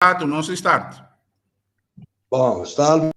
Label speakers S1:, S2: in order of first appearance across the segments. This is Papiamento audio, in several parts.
S1: Ratu nos start.
S2: Bon, sta.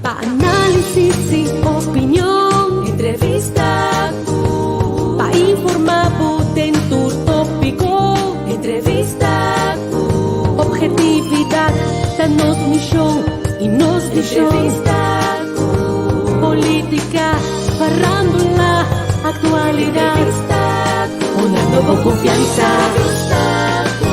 S3: Pa análisis y opinion, entrevista ku. Pa informá bo den tur tópiko, entrevista ku. Objetividad ta nos mishon y nos vishon. Entrevista ku. Polítika, farándula, aktualidat. Entrevista ku. Honrando bo konfiansa. Entrevista ku.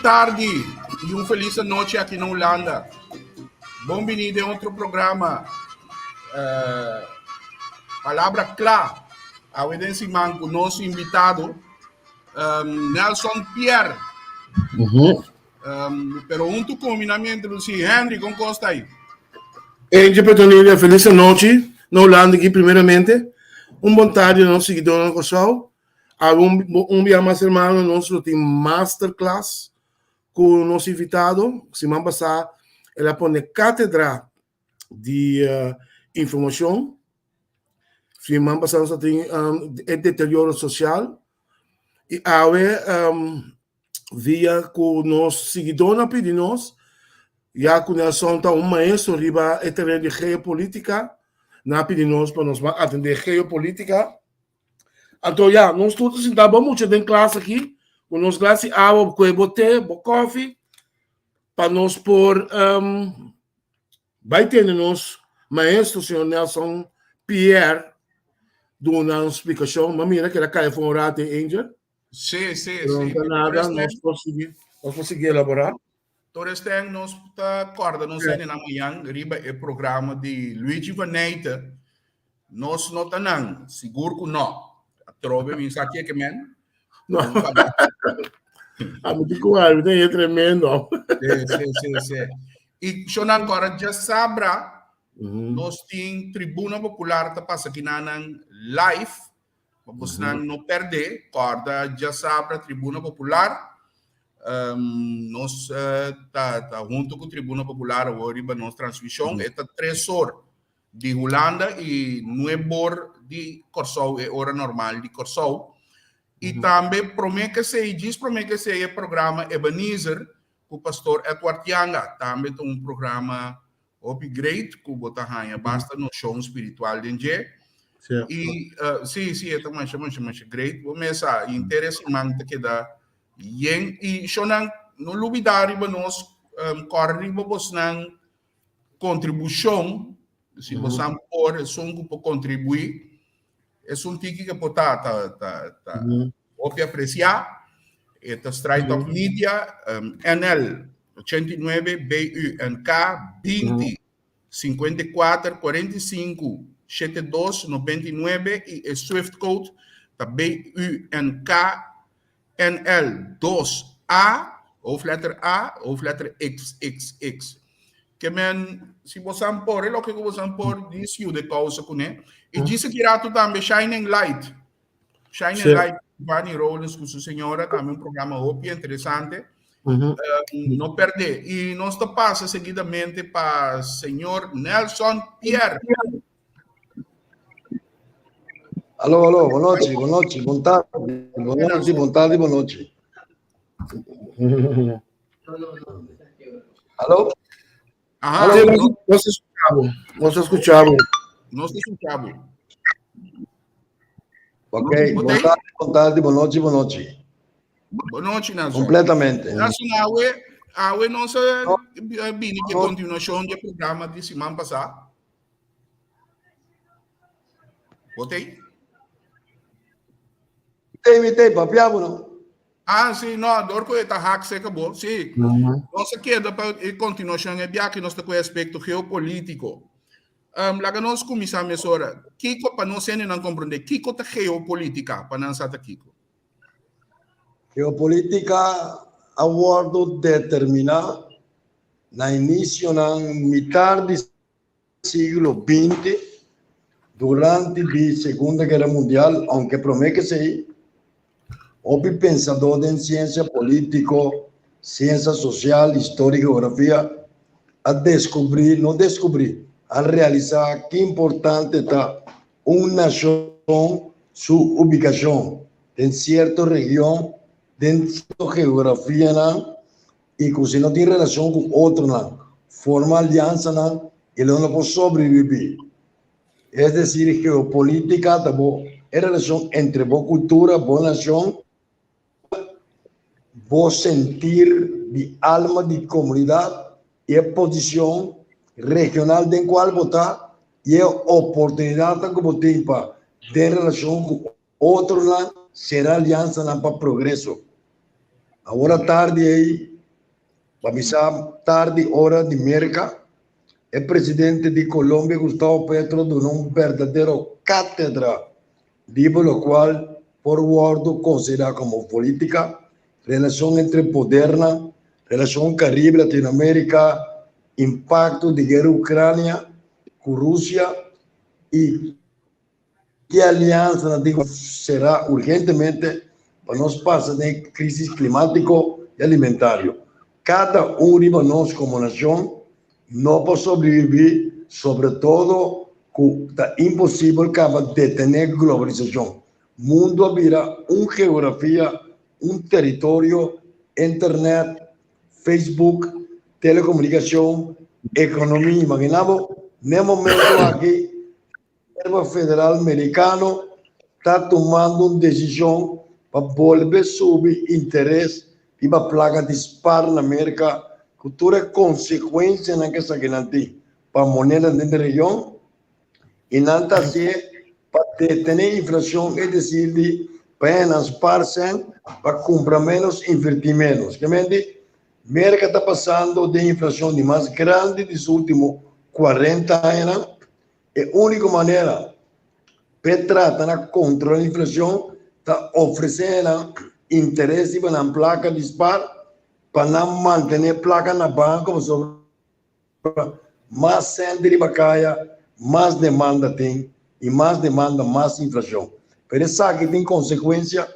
S1: Tardi y un feliz anochi aki na Hulanda. Bon bini den otro programa eh, Palabra Cla. Awe den siman cu nos invitado Nelson Pierre. Pero hunto cu mi na mi introduci Henry, con cosa ahí?
S4: Angie Petronilla, feliz anochi na Hulanda aquí primeramente. Un bon tarde na nos seguidornan na Kòrsou. Awe un un bia mas hermano nos lo tin masterclass ku nos invitado. Siman pasá el a pone kátedra di informashon. Siman pasá nos a tin e deterioro sosial i awe via ku nos siguidónan a pidi nos. Ya ku Nelson ta un maestro riba e tereno di geopolitica, nan a pidi nos pa nos ban atende geopolitica. Anto ya, nos tur ta sinta bo mucha den klas aki, ku nos glas di awa, ku e bo te, bo kofi, pa nos por um, bai tende nos maestro, señor Nelson Pierre, duna un splikashon. Ma mira ku el a kai for un rato, Angel.
S1: Sí, sí,
S4: Pero
S1: sí.
S4: no ta nada, nos por sigui, nos por sigui elaborá.
S1: Torresten nos ta kòrda nos hende nan mañan riba e programa di Luigi van Nijten. Nos no ta nan, sigur ku no. Atrobe mi sa ke ke men.
S4: No. A mi tin ku algo, e tremendo.
S1: Sí, sí, sí, sí. I shonan kòrda djasabra nos tin Tribuna Popular ta pasa kinanan live. Pa bosnan no perdé, kòrda djasabra Tribuna Popular. Nos ta ta hunto ku Tribuna Popular awor riba nos transmishon. E ta tres or di Hulanda i nuebe or di Kòrsou, e ora normal di Kòrsou. I tambe promé ke esei, djis promé ke esei e programa Ebenezer ku Pastor Edward Yanga tambe ta un programa Hopi great ku bo ta haña basta noshon spiritual den dje. I si, si, e ta masha, masha, masha great. Bo mes sa, henter e siman ta keda yen. I shonnan, no lubidá riba nos, kòrda riba bosnan kontribushon, si bosan por, esun ku por kontribuí, esun tiki ke por ta, ta, ta, ta Hopi apresiá. E ta Straight Talk Media, NL 89 BUNK 20 54 45 72 99 i e Swift code ta BUNK NL 2 A, hoofdletter A, hoofdletter XXX. Ke men, si bosan por, e loke ku bosan por, dis yuda e kousa kuné. I djis aki ratu tambe Shining Light. Shining
S4: Sí.
S1: Light, Giovanni Rollins ku su señora, tambe un programa hopi interesante.
S4: Ujú.
S1: No perdé. I nos ta pasa seguidamente pa señor Nelson Pierre.
S2: Aló, aló, bon nochi, bon nochi, bon tardi, bon nochi, bon tardi, bon nochi. Aló?
S1: Aha,
S4: Sí,
S1: no,
S4: nos ta escucha bo. Nos ta escucha bo.
S1: Nos ta escucha bo.
S2: Ok,
S1: Bo
S2: bon
S1: tei?
S2: tardi, bon tardi, bon nochi, bon nochi.
S1: Bon nochi, Nelson.
S2: Completamente.
S1: Nelson, awe, awe nos a
S2: No,
S1: bini ke
S2: no,
S1: continuacion di e programa di siman pasá. Bo tei?
S2: Tei, mi tei, papia bo no.
S1: Ah, sí, no, dor ku e ta hak seka bo. Sí, nos a keda pa e kontinuashon e biaha nos ta ku e aspekto geopolítiko. Laga nos kuminsá mesora. Kiko, pa nos hendenan komprondé, kiko ta geopolítika, pa nan sa ta kiko?
S2: Geopolítika a wòrdu determiná na inisionan mitar di siglo binti, durante di Segunda Guera Mundial, aunke promé ke esei, hopi pensadó den siensia polítiko, siensia sosial, historia i geografia a deskubrí, no deskubrí, a realisá ki importante ta un nashon su ubikashon den sierto region, den sierto geografianan i ku si no tin relashon ku otronan, forma aliansanan i lo no por sobrebibí. Es desir, geopolítika ta bo e relashon entre bo kultura, bo nashon, bo sentir di alma di komunidat i e posishon regional den kual bo ta i e oportunidatnan ku bo tin pa den relashon ku Otronan sera aliansanan pa progreso. Awor atardi ei, pa bisa tardi ora di Merka, e presidente di Colombia Gustavo Petro duna un berdadero katedra riba lokual por wòrdu konsiderá komo polítika, relashon entre podernan, relashon Karibe-Latinoamérika, impakto di guera Ukrania ku Rusia i Ki aliansanan tin ku será urgentemente pa nos pasa den e krísis klimátiko i alimentario? Kada un riba nos komo nashon no por sobrevibí, sobretodo ku ta imposibel kaba detené globalisashon. Mundu a bira un geografia, un teritorio, internet, Facebook. telekomunikashon, ekonomia. Imagina bo, n'e momento aki Reserva Federal Merikano ta tumando un desishon pa bolbe subi interes riba plaka di spar na Merka ku tur e konsekuensianan ku esakinan tin pa moneda den e region i nan ta hasié pa detené inflashon, es desir di pa hende spar sèn pa kumpra ménos, invertí ménos. Kimente Merka ta pasando den inflashon di mas grandi di su último 40 añanan. E úniko manera p'e trata na kontrolá inflashon ta ofresé nan interes riba nan plaka di spar pa nan mantené plaka na banko pasobra mas sènti riba kaya mas demanda tin i mas demanda mas inflashon. Pero esaki tin konsekuensia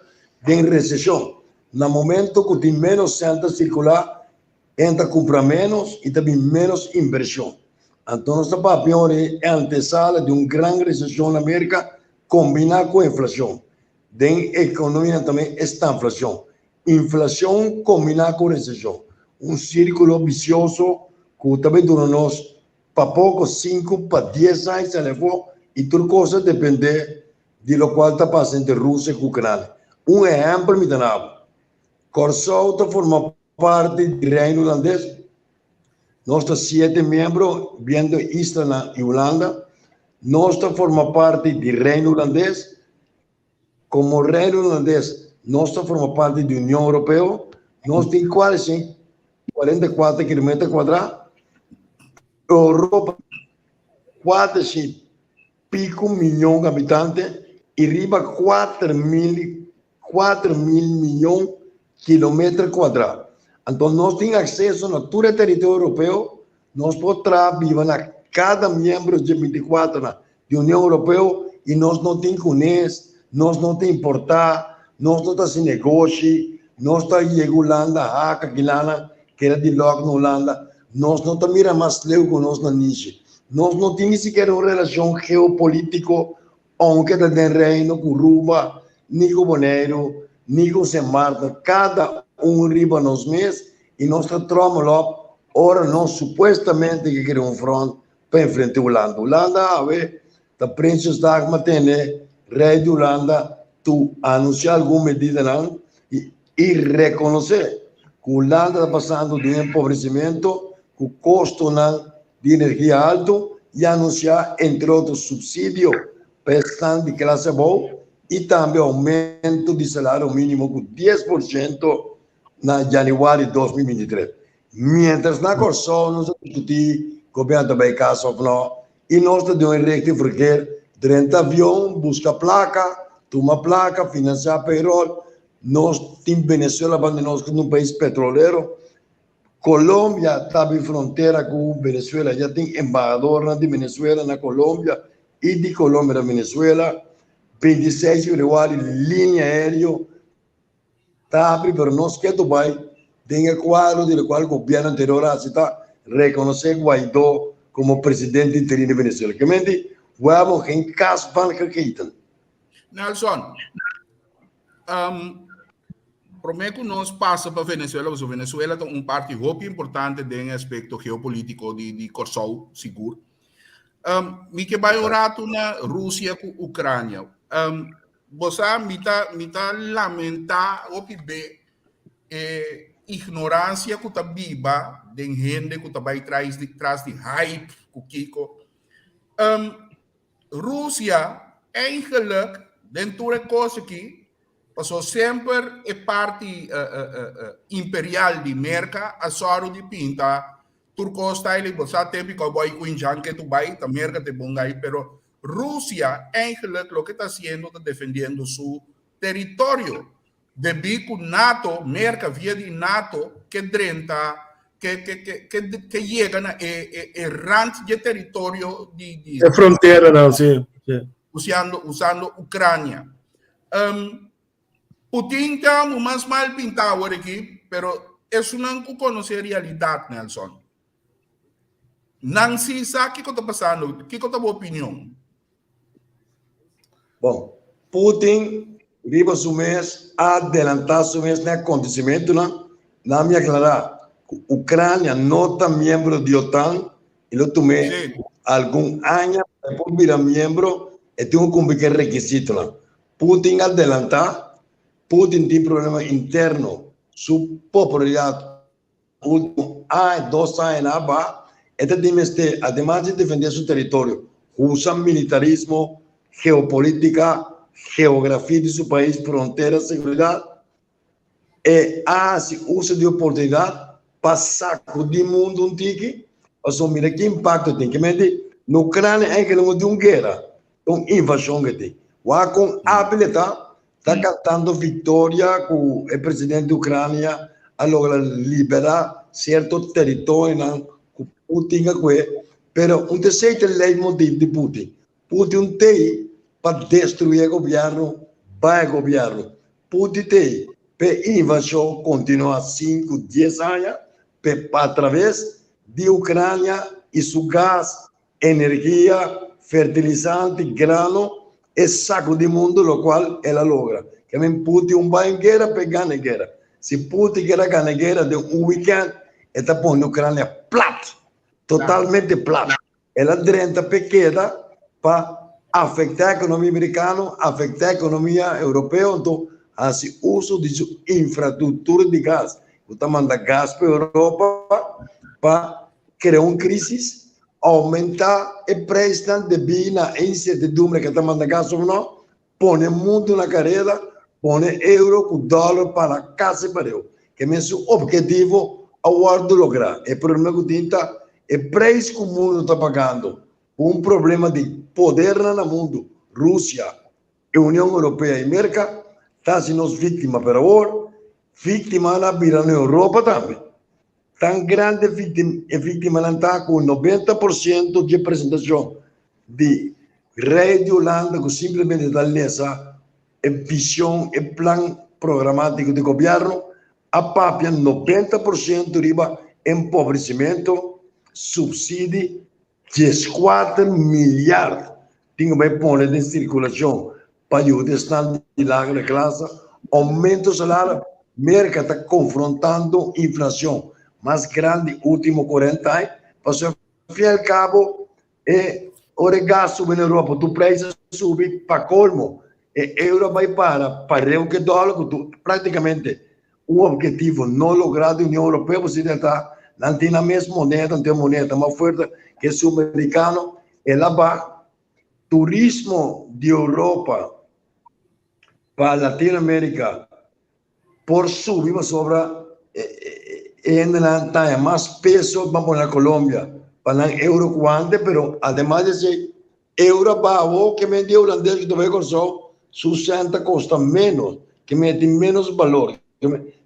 S2: den reseshon. Na momento ku tin ménos sènti ta sirkulá Hende ta kumpra ménos i ta bin ménos invershon. Anto nos ta papia ora e antesala di un gran reseshon na Merka kombiná ku inflashon. Den ekonomia tambe e stanflashon. Inflashon kombiná ku reseshon. Un sírkulo bisioso ku ta bai dura nos pa poko sinku pa dies aña sali afó i tur kos ta dependé di lokual ta pasa entre Rusia ku Ukrania. Un ehèmpel mi ta na bo. Kòrsou ta forma parti di Reino Hulandes. Nos ta siete miembro biendo islanan i Hulanda. Nos ta forma parti di Reino Hulandes. Komo Reino Hulandes nos ta forma parti di Union Europeo. Nos tin kuareshen 44 kilometer kuadrá. Europa 400 pico miyon habitante i riba 4000 4000 miyon kilometer kuadrá. Anto nos tin akseso na tur e teritorio europeo, nos por traha biba na kada miembro dje 24 na di Union Europeo i nos no tin kunes, nos no ta importá, nos no ta hasi negoshi, nos ta yega Hulanda haka kilana keda di lòk na Hulanda, nos no ta mira mas leu ku nos nanishi. Nos no tin ni sikiera un relashon geopolítiko Ounke ta den Reino ku Ruba, ni ku Boneiru, ni ku Sint Maarten, kada un riba nos mes i nos ta trommel op ora nos supuestamente ke kere un front pa enfrente Hulanda. Hulanda awe ta Prinsjesdag ma tene Rei di Hulanda tu anunsia algun medidanan i rekonosé ku Hulanda ta pasando den empobrecimento ku kostonan di energia altu i anunsiá entre otro supsidio pa esnan di klase abou i tambe oumento di salario mínimo ku 10% na yanüari 2023. Miéntras na Kòrsou nos ta diskutí gobièrnu ta bai kas òf nò i nos ta den un richting verkeerd, drenta avion, buska plaka, tuma plaka, finansiá payroll. Nos tin Venezuela banda di nos ku ta un pais petrolero. Colombia ta bin frontera cu Venezuela, ya tin embahadornan di Venezuela na Colombia y di Colombia na Venezuela. 26 februari linea aereo ta habri pero nos ke Dubai den e cuadro di locual gobierno anterior a haci ta reconoce Guaidó como presidente interino di Venezuela. Ke menti we hebben geen kaas van gegeten.
S1: Nelson, um, promé ku nos pasa pa Venezuela, pasobra Venezuela ta un parti hopi importante den e aspekto geopolítiko di, di Kòrsou, sigur. Um, mi ke bai un ratu na Rusia ku Ucrania. Um, bo sa, mi ta, mi ta lamentá hopi be e ignoransia ku ta biba den hende ku ta bai tras di, tras di hype ku kiko. Um, Rusia eigenlijk den tur e kos aki, paso semper e parti imperial di Merka a sòru di pinta tur kos style, bo sa tempu cowboy ku injan ke tu bai ta Merka ta e bon gai, pero Rusia eigenlijk loke ta hasiendo ta defendiendo su teritorio. Debí ku nato, Merka via di nato ke drenta, ke ke ke ke ke yega na e e e rant dje teritorio di di
S4: E fronteranan, sí, sí.
S1: Usando usando Ucrania. Um, Putin ta amo mas mal pintá awor aki, pero esunnan ku konosé realidat, Nelson, nan sí sa kiko ta pasando. Kiko ta bo opinion?
S2: Bon, Putin riba su mes a adelantá su mes na e acontecimentonan. Nan mi aclará. Ku Ucrania no ta miembro di OTAN i lo tum'é algun aña pa e por bira miembro, e tin ku kumpli ku e rekisitonan. Putin a delantá, Putin tin problema interno, su popularidat ultimo aña, dos añanan a baha, e ta tin mester, ademas di defendé su teritorio, usa militarismo, geopolitica, geografia di su pais, frontera, seguridat. E a hasi uso di oportunidat pa sakudí mundu un tiki, pasobra mira ki impakto tin. Ke menti na Ukrania eigelik no tin un guera, ta un invashon ke tin. Wak kon ábil e ta, ta kantando viktoria ku e presidente di Ukrania a logra liberá sierto teritorionan ku Putin a kue, pero un ta esei ta e leitmotiv di Putin. Putin t'ei pa destruí e gobièrnu, baha e gobièrnu. Putin t'ei p'e invashon kontinuá sinku, dies aña p'e atraves di Ukrania i su gas, energia, fertilisante, grano e sakudí mundu lokual el a logra. Ke men Putin un bai en guera p'e gana e guera. Si Putin kier a gana e guera den un wikènt e ta pone Ukrania plat, totalmente plat. El a drenta p'e keda pa afektá ekonomia merikano, afektá ekonomia europeo, anto hasi uso di su infrastruktura di gas ku ta manda gas pa Europa pa krea un krisis, oumentá e preisnan debí na e insertidumbre ke ta manda gas òf no, Pone mundu na kareda, pone euro ku dòler para kasi pareu. Ke men su obhetivo a wòrdu lográ. E problema ku tin ta e preis ku mundu ta pagando ku un problema di podernan na mundu, Rusia, e Union Europea i Merka, ta hasi nos víktima. Pero awor víktimanan a bira na Europa tambe. Tan grandi e víktimanan ta ku 90% di e presentashon di Rei di Hulanda ku simplemente ta lesa e vision, e plan programátiko di gobièrnu, a papia 90% riba empobrecimento, supsidi, 14 milyard tin ku bai pone den sirkulashon pa yuda esnan di lagere klase, oumento salario. Merka ta konfrontando inflashon mas grandi último 40 aña, pasobra al fin i al kabo e ora e gas subi na Europa tur preis a subi, pa kolmo e euro a bai para pareu ku e dòler ku tur praktikamente un objetivo no lográ di Union Europeo pasobra ta nan tin nan mes moneda, anto e moneda ta mas fuerte ku esun merikano, el a baha turismo di Europa pa Latinoamerica por subi pasobra e hendenan ta haña mas peso ban pone na Colombia pa nan euro ku ante pero ademas di esei euro a baha awor ke men di hulandes ku ta bai Kòrsou su sèn ta kosta ménos ke men tin ménos balor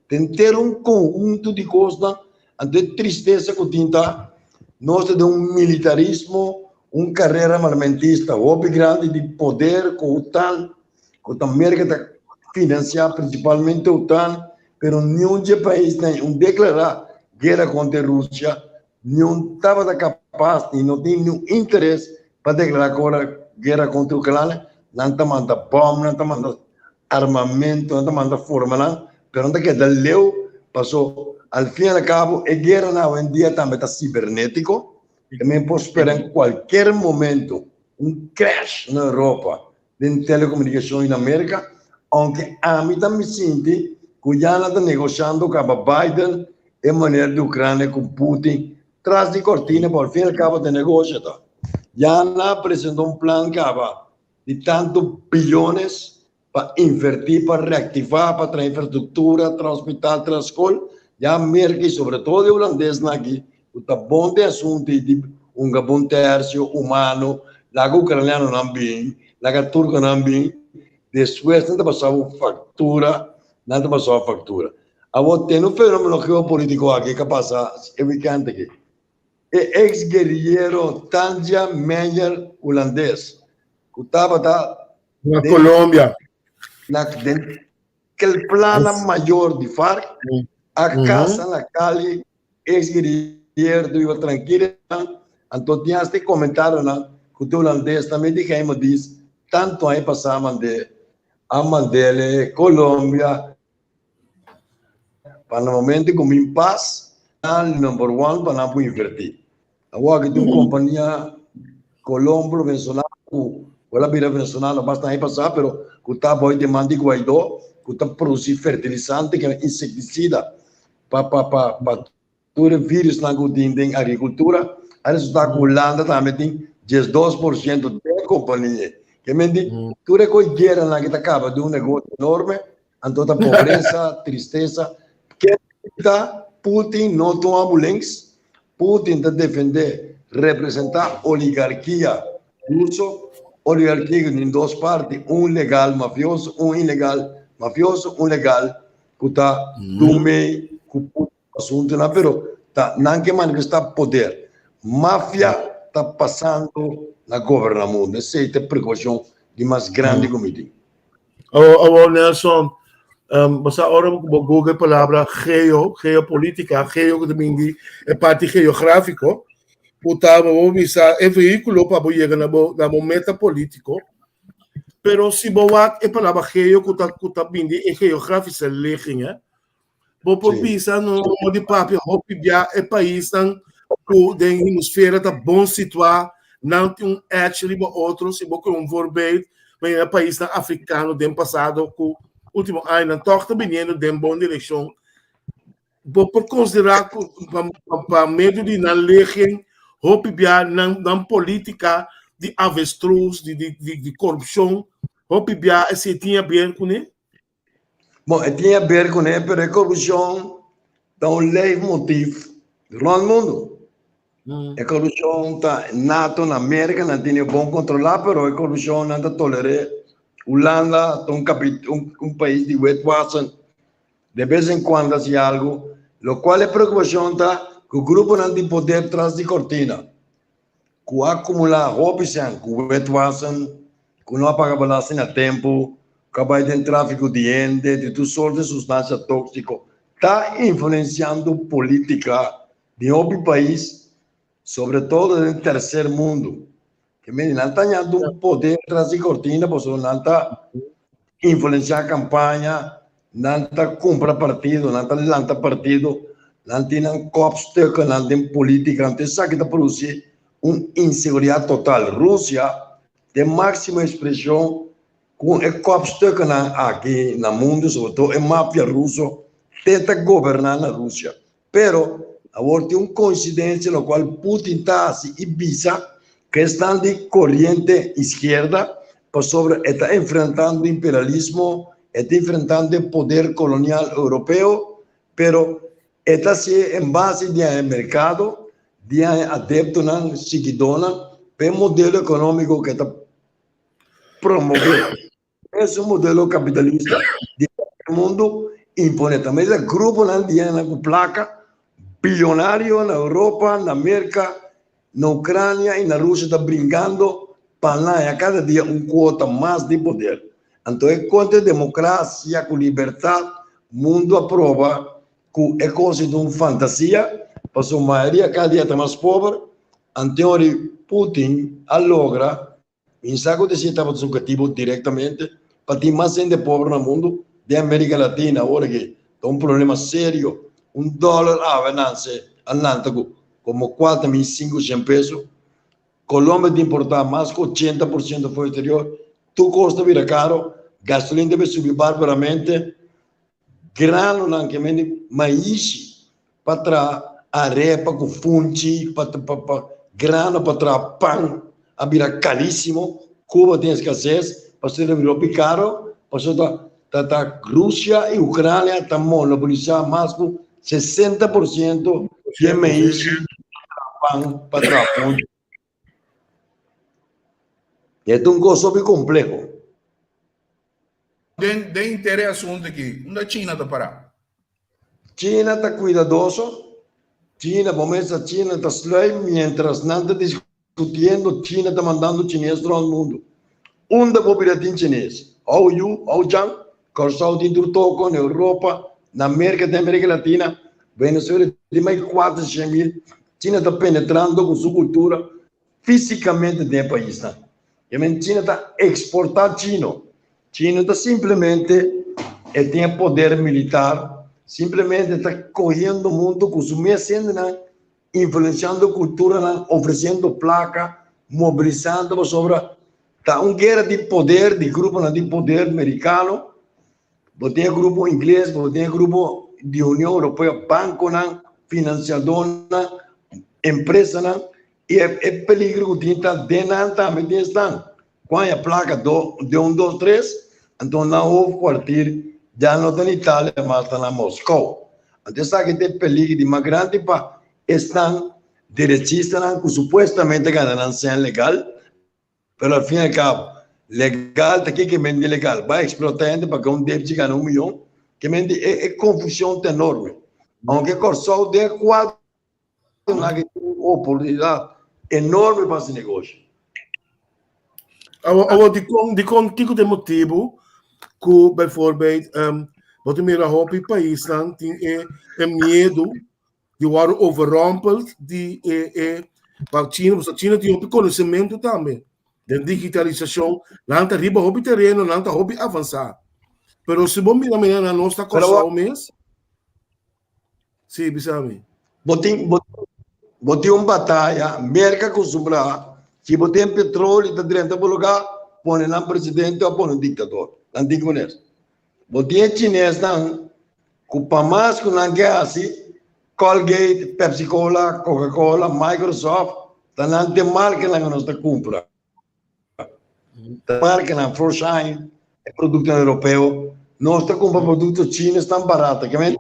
S2: Tenter un conhunto di cosnan, anto e tristesa cu tin ta, nos ta den un militarismo, un carrera armamentista hopi grandi di poder cu OTAN, cu ta Merca ta financia principalmente OTAN, pero niun dje paisnan un declara guera contra Rusia, niun tabata capaz ni no tin niun interes pa declara guera contra Ucrania, nan ta manda bom, nan ta manda armamento, nan ta manda forma nan, pero nan ta keda leu, paso al fin y al cabo e gueranan awendia tambe ta cibernetico, también por spera en cualkier momento un crash na Europa den telecomunicacion y na Merca, aunke ami ta mi sinti cu ya nan ta negoshando caba Biden e manera di Ucrania cu Putin tras di cortina, pero al fin y al cabo ta negocia ta. Ya nan a presenta un plan caba di tantu billones pa invertí, pa reaktivá, pa traha infrastruktura, traha hospital, traha skol, ya Merka i sobre todo e hulandesnan aki ku ta bon den asuntu di hunga bon tèrsio humano, laga ukranianonan bin, laga turkonan bin, despues nan ta pasa bo faktura, nan ta pasa bo faktura. Awor tene un fenomeno geopolitiko aki ku a pasa e wikènt aki. E ex guerrillero Tanja Meijer hulandes ku tabata
S4: na Colombia
S2: na den kel plana mayor di FARC a kasa na Cali ex guerrillero ta biba trankil anto tin hasta e comentarionan ku te hulandes tambe di geheimo dienst tantu aña pasa a mand'e a mand'ele Colombia. Pa na momento ku mi pas. Number one pa nan por invertí. Awor aki tin un kompania Colombo venezolano ku el a bira venezolano basta aña pasá pero ku ta bou di man di Guaidó ku ta produsí fertilisante ku insektisida pa pa pa pa tur e virusnan ku tin den agrikultura. A resultá ku Hulanda tambe tin 12% den e kompania. Ke men di tur e kos gueranan ki ta kaba di un negoshi enorme. Anto ta pobresa, tristesa. Ken ta Putin no ta un abulenks. Putin ta defende, representa oligarkia ruso. Oligarkia ku tin dos parti, un legal mafioso, un ilegal mafioso, un legal ku ta dumei ku Putin asuntunan, pero ta nan ke manifesta poder. Mafia ta pasando na goberna mundo. Esei ta e prekupashon di mas grandi ku mi tin.
S4: Awor, awor Nelson, um, bo sa ora bo Google palabra geo, geopolítica, geo ku ta bin di e parti geográfico, bo ta bo bisa e vehículo pa bo yega na bo na bo meta político. Pero si bo wak e palabra geo ku ta ku ta bin di e geografische ligging, eh, Bo por bisa no di papia hopi bia e paisnan ku den hemisfera ta bon situá, nan tin un edge riba otro, si bo kue un voorbeeld, manera paisnan afrikano den pasado ku último añanan tòg ta biniendo den bon direkshon. Bo por konsiderá ku pa medio di nan ligging hopi bia nan nan polítika di avestruz, di di korupshon, hopi bia esei tin haber kuné?
S2: Bon, e tin haber kuné, pero e korupshon ta un leitmotiv rònt mundu. E korupshon ta nato na Merka, nan tene bon kontrolá, pero e korupshon nan ta toler'é. Hulanda ta un un un pais di witwassen, de bes en kuando hasi algu, lokual e preokupashon ta ku gruponan di poder tras di kortina. Ku a kumulá hopi sèn ku wetwassen, ku no a paga belasting na tempu, ku a bai den tráfiko di hende, di tur sort di sustansia tóksiko, ta influensiando polítika di hopi pais, sobre todo den terser mundu. Ke mende nan ta hañando un poder tras di kortina pasobra nan ta influensiá kampaña, nan ta kumpra partido, nan ta lanta partido, nan tin nan kopstukkennan den polítika, anto esaki ta produsí un inseguridat total. Rusia ta e máksimo ekspreshon ku e kopstukkennan aki na mundu, sobre todo e mafia ruso, te ta goberná na Rusia. Pero, awor tin un koinsidensia lokual Putin ta hasi i bisa ku esnan di koriente iskierda, pasobra e ta enfrentando imperialismo, e ta enfrentando e poder kolonial europeo, pero e ta hasié en base di e merkado, di e adeptonan, siguidónan, pa e modelo ekonómiko ku e ta promové. Es un modelo capitalista di mundo impone. Tambe e gruponan di hende cu placa billonario na Europa, na Merca, na Ucrania y na Rusia ta bringando pa haya cada dia un cuota mas di poder. Anto e contra democracia cu libertad mundo a proba cu e cos ta un fantasia, pasobra mayoria cada dia ta mas pober. Anto Putin a logra Mi sa ku disi tabata su katibu direktamente pa tin mas hende pober na mundu den Amerika Latina awor aki ta un problema serio. Un dòler awe nanse a lanta ku komo 4500 peso. Colombia ta importá mas ku 80% for eksterior. Tur kos ta bira karo, gasolin ta bai subi barbaramente. Granonan ke mende maishi pa traha arepa ku funchi pa pa grano pa traha pan a bira karísimo. Cuba tin escases pasobra ta bira hopi karo pasobra ta ta Rusia i Ucrania ta monopolisa mas ku 60% di e maishi pa traha pan pa traha funchi. E ta un kos hopi kompleho.
S1: Den den inter e asuntu aki, unda China ta pará?
S2: China ta kuidadoso. China, bo mester China ta slui mientras nan ta diskutiendo, China ta mandando chines rònt mundu. Unda bo bira tin chines? Hou yu, hou chan, Kòrsou tin tur toko, na Europa, na Merka, den Amerika Latina, Venezuela tin mai 400,000. China ta penetrando ku su kultura físikamente den e paisnan. Jamen China ta eksportá chino. Chino ta simplemente e tin e poder militar. Simplemente ta kohiendo mundu ku su mes hendenan, influensiando kulturanan, ofresiendo plaka, mobilisando pasobra ta un guera di poder di gruponan di poder merikano. Bo tin e grupo ingles, bo tin e grupo di Union Europeo, bankonan, finansiadónan, empresanan i e peligro ku tin ta den nan tambe tin esnan ku haña plaka do de un dos tres, anto nan hoofdkwartier ya no ta na Italia mas ta na Moskou. Anto esaki ta e peligro di mas grandi pa esnan derechistanan ku supuestamente gana nan sèn legal. Pero al fin y al cabo, legal ta kiko men di legal? Bai explota hende pa un debchi gana un miyon? Ke men di e e confusion ta enorme. Aunke Kòrsou den e kuadro aki tin un oportunidad enorme pa hasi negoshi.
S4: Awor, awor dikon, dikon kiko ta e motibu ku bijvoorbeeld bo ta mira hopi paisnan tin e e miedu di wòrdu overrompeld di e e pa China, pasobra China tin hopi konosementu tambe den digitalisashon, nan ta riba hopi tereno, nan ta hopi avansá. Pero si bo mira manera nan nos ta Kòrsou mes, si bisa mi.
S2: Bo tin bo bo tin un bataya, Merka kustumbrá, si bo tin petroli ta drenta bo lugá, pone nan presidente òf pone un diktador, nan tin kunes. Bo tin e chinesnan ku pa mas ku nan ke hasi, Colgate, Pepsi Cola, Coca Cola, Microsoft, ta nan te markanan ku nos ta kumpra. Ta markanan Froshine, e produktonan europeo. Nos ta kumpra produkto chino esnan barata. Ke men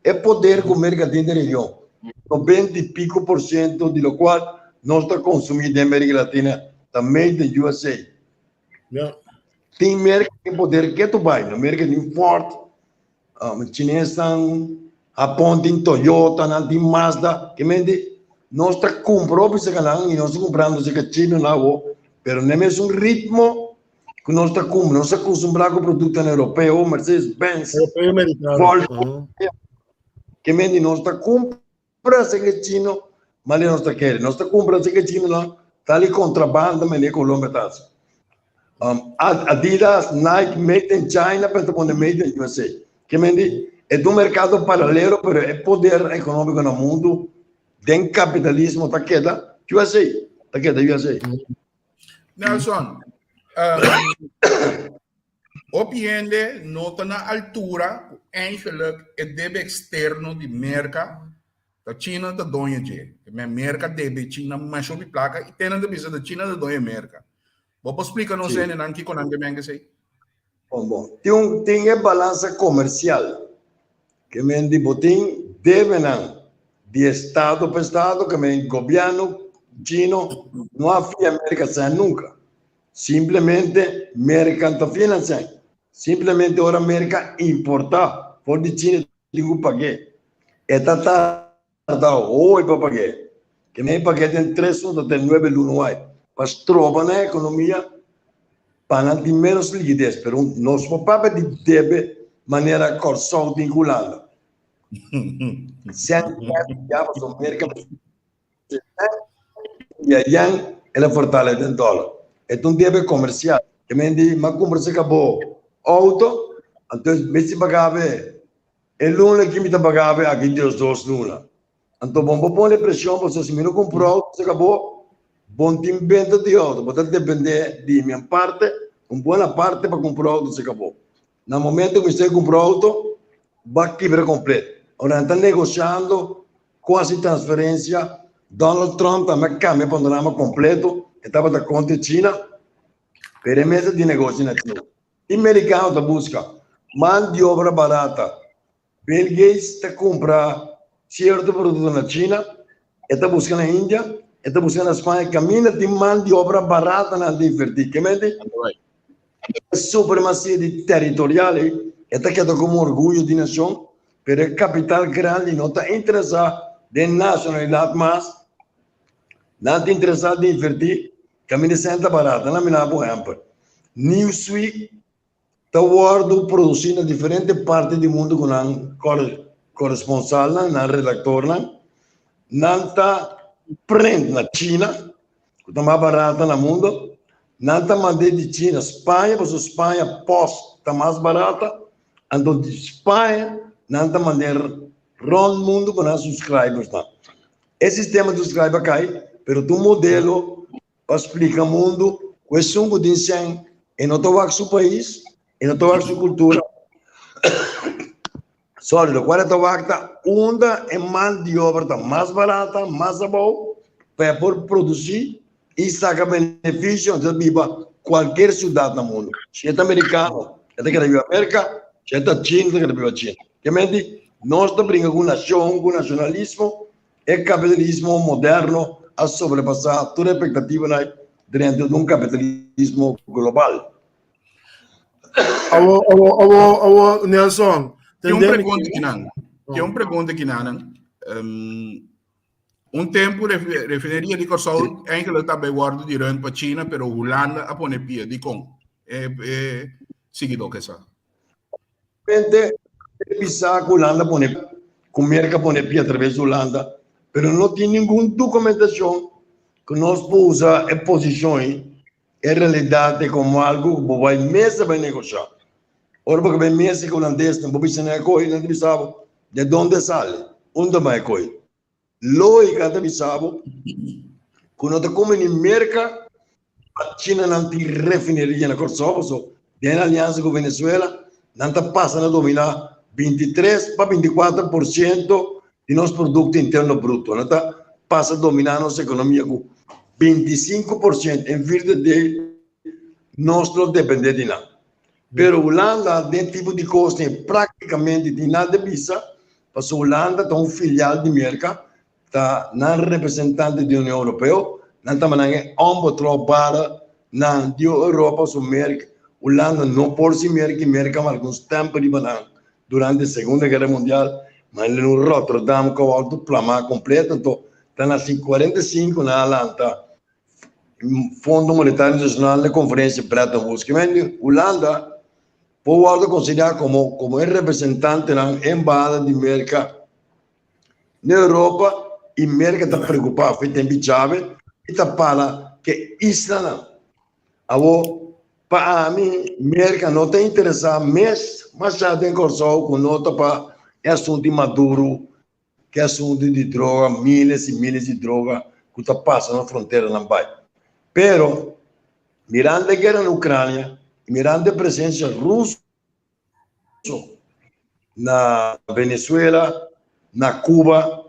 S2: e poder ku Merka tin den region, 90 i piko por siento di lokual nos ta konsumí den Amerika Latina ta made in USA. Tin Merka tin poder ketu bai. Na Merka tin Ford, Chinesnan, Hapon tin Toyota, nan tin Mazda. Ke men di nos ta kumpra hopi seka nan i nos ta kumprando seka chino nan awo, pero n'e mesun ritmo ku nos ta kumpra. Nos ta kustumbrá ku produktonan europeo, Mercedes Benz, Volvo. Ke men di nos ta kumpra. Cumpra seke chino mane nos ta kere. Nos ta cumpra seke chino nan tal y contrabanda mane Colombia ta haci. Adidas, Nike made in China pero ta pone made in USA. Ke men di e ta un mercado paralelo pero e poder economico na mundo den capitalismo ta keda USA, ta keda USA.
S1: Nelson, hopi hende no ta na altura ku eigenlijk e debe eksterno di Merka ta China ta doño dje. Merka debe China masha hopi plaka i te nan ta bisa ta China ta doño Merka. Bo por splika nos hendenan kiko nan ke men esei?
S2: Bon, bon. Tin un tin e balansa komersial ke men di bo tin debenan di estado pa estado ke men gobièrnu chino no a fia Merka sèn nunka. Simplemente Merka ta financiá. Simplemente ora Merka importá for di China tin ku pag'é. E ta tarda hopi pa pag'é. Ke men pag'é den tres luna ta nuebe luna wai pa stroba nan ekonomia pa nan tin ménos likides. Pero nos por papia di debe manera Kòrsou tin ku Hulanda. Sèn ya pasobra Merka. Y ayan el a fortale den dólar. E ta un debe comercial. E men di, m'a cumpra cerca bo auto, anto mi si pagabe e luna aki mi ta pagabe aki diesdos luna. Anto bo no por pone presion pasobra si mi no cumpra auto cerca bo, bo no tin benta di auto, bo ta depende di mi en parte, un buena parte pa cumpra auto cerca bo. Na momento cu mi stay cumpra auto, bo a kibra completo. Ora nan ta negociando Cu hasi transferencia, Donald Trump tambe a cambia panorama completo, e tabata contra China, pero e mester di negoshi na China. E mericano ta busca man di obra barata. Bill Gates ta cumpra cierto producto na China, e ta busca na India, e ta busca na Spaña, caminda tin man di obra barata nan ta inverti. Kemente e supremacia di territorial ei, e ta keda como orguyo di nacion. Pero e capital grandi no ta interesa den nacionalidad mas, nan ta interesa den inverti caminda esei ta barata. Nan mira por ehempel, Newsweek ta wordo produci na diferente parti di mundo cu nan corresponsalnan, nan redactornan, nan ta print na China, cu ta mas barata na mundo, nan ta mand'e di China Spaña, pasobra Spaña post ta mas barata, Anto di Spaña Nan ta mand'é rònt mundu pa nan subscribers nan. E sistema di subscribe a kai, pero ta un modelo pa splika mundu ku esun ku tin sèn e no ta wak su pais, e no ta wak su kultura. Sorry, lokual e ta wak ta unda e man di obra ta mas barata, mas abou, pa e por produsí i saka benefisio anto ta biba kualker siudat na mundu. Si e ta merikano, e ta keda biba Merka, si e ta chino, e ta keda biba China. Kementi, nos ta bringa ku nashon, ku nashonalismo, e kapitalismo moderno a sobrepasá tur espektativanan drenta di un kapitalismo global.
S4: Awo, awo, awo, awo, Nelson.
S1: Tin un pregunta kinan. Tin un pregunta kinan. Um, un tempu refineria di Kòrsou enkele ta bai wòrdu di run pa China, pero Hulanda a pone pia. Dikon? E, e siguidó ke sa.
S2: Mente bisa ku Hulanda pone, ku Merka pone pia atraves di Hulanda, pero no tin ningun dokumentashon ku nos por usa e posishon ei. E realidat ta komo algu ku bo bai mester bai negoshá. Ora bo ka bai mester ku hulandesnan, bo bisa nan e kohe, nan ta bisa bo, De donde sale? Unda bai e kohe? Lógika ta bisa bo ku no ta komeni Merka pa China nan tin refineria na Kòrsou, pasobra den aliansa ku Venezuela nan ta pasa na dominá 23 pa 24% di nos Produkto Interno Bruto. Nan ta pasa dominá nos ekonomia ku 25% en virtu di nos lo dependé di nan. Pero Hulanda den tipo di kosnan práktikamente tin nada di bisa, pasobra Hulanda ta un filial di Merka, ta nan representante di Union Europeo, nan ta mannan e onbetrouwbare nan di Europa, so Merka, Hulanda no por si Merka i Merka marka un stamp riba nan durante Segunda Guera Mundial, ma el un Rotterdam ku a wòrdu plamá kompleto, anto ta na 45 nan a lanta Fondo Monetario Internacional na konferensia Bretton Woods. Kimente Hulanda por wòrdu konsiderá komo komo e representantenan embahada di Merka na Europa i Merka ta preokupá for e tempu Chávez i ta para ku e islanan. Awor, pa ami, Merka no ta interesá mes mashá den Kòrsou ku no ta pa e asuntu di Maduro, ku e asuntu di droga, miles i miles di droga ku ta pasa na fronteranan bai. Pero, mirando e guera na Ucrania i mirando e presensia ruso na Venezuela, na Cuba,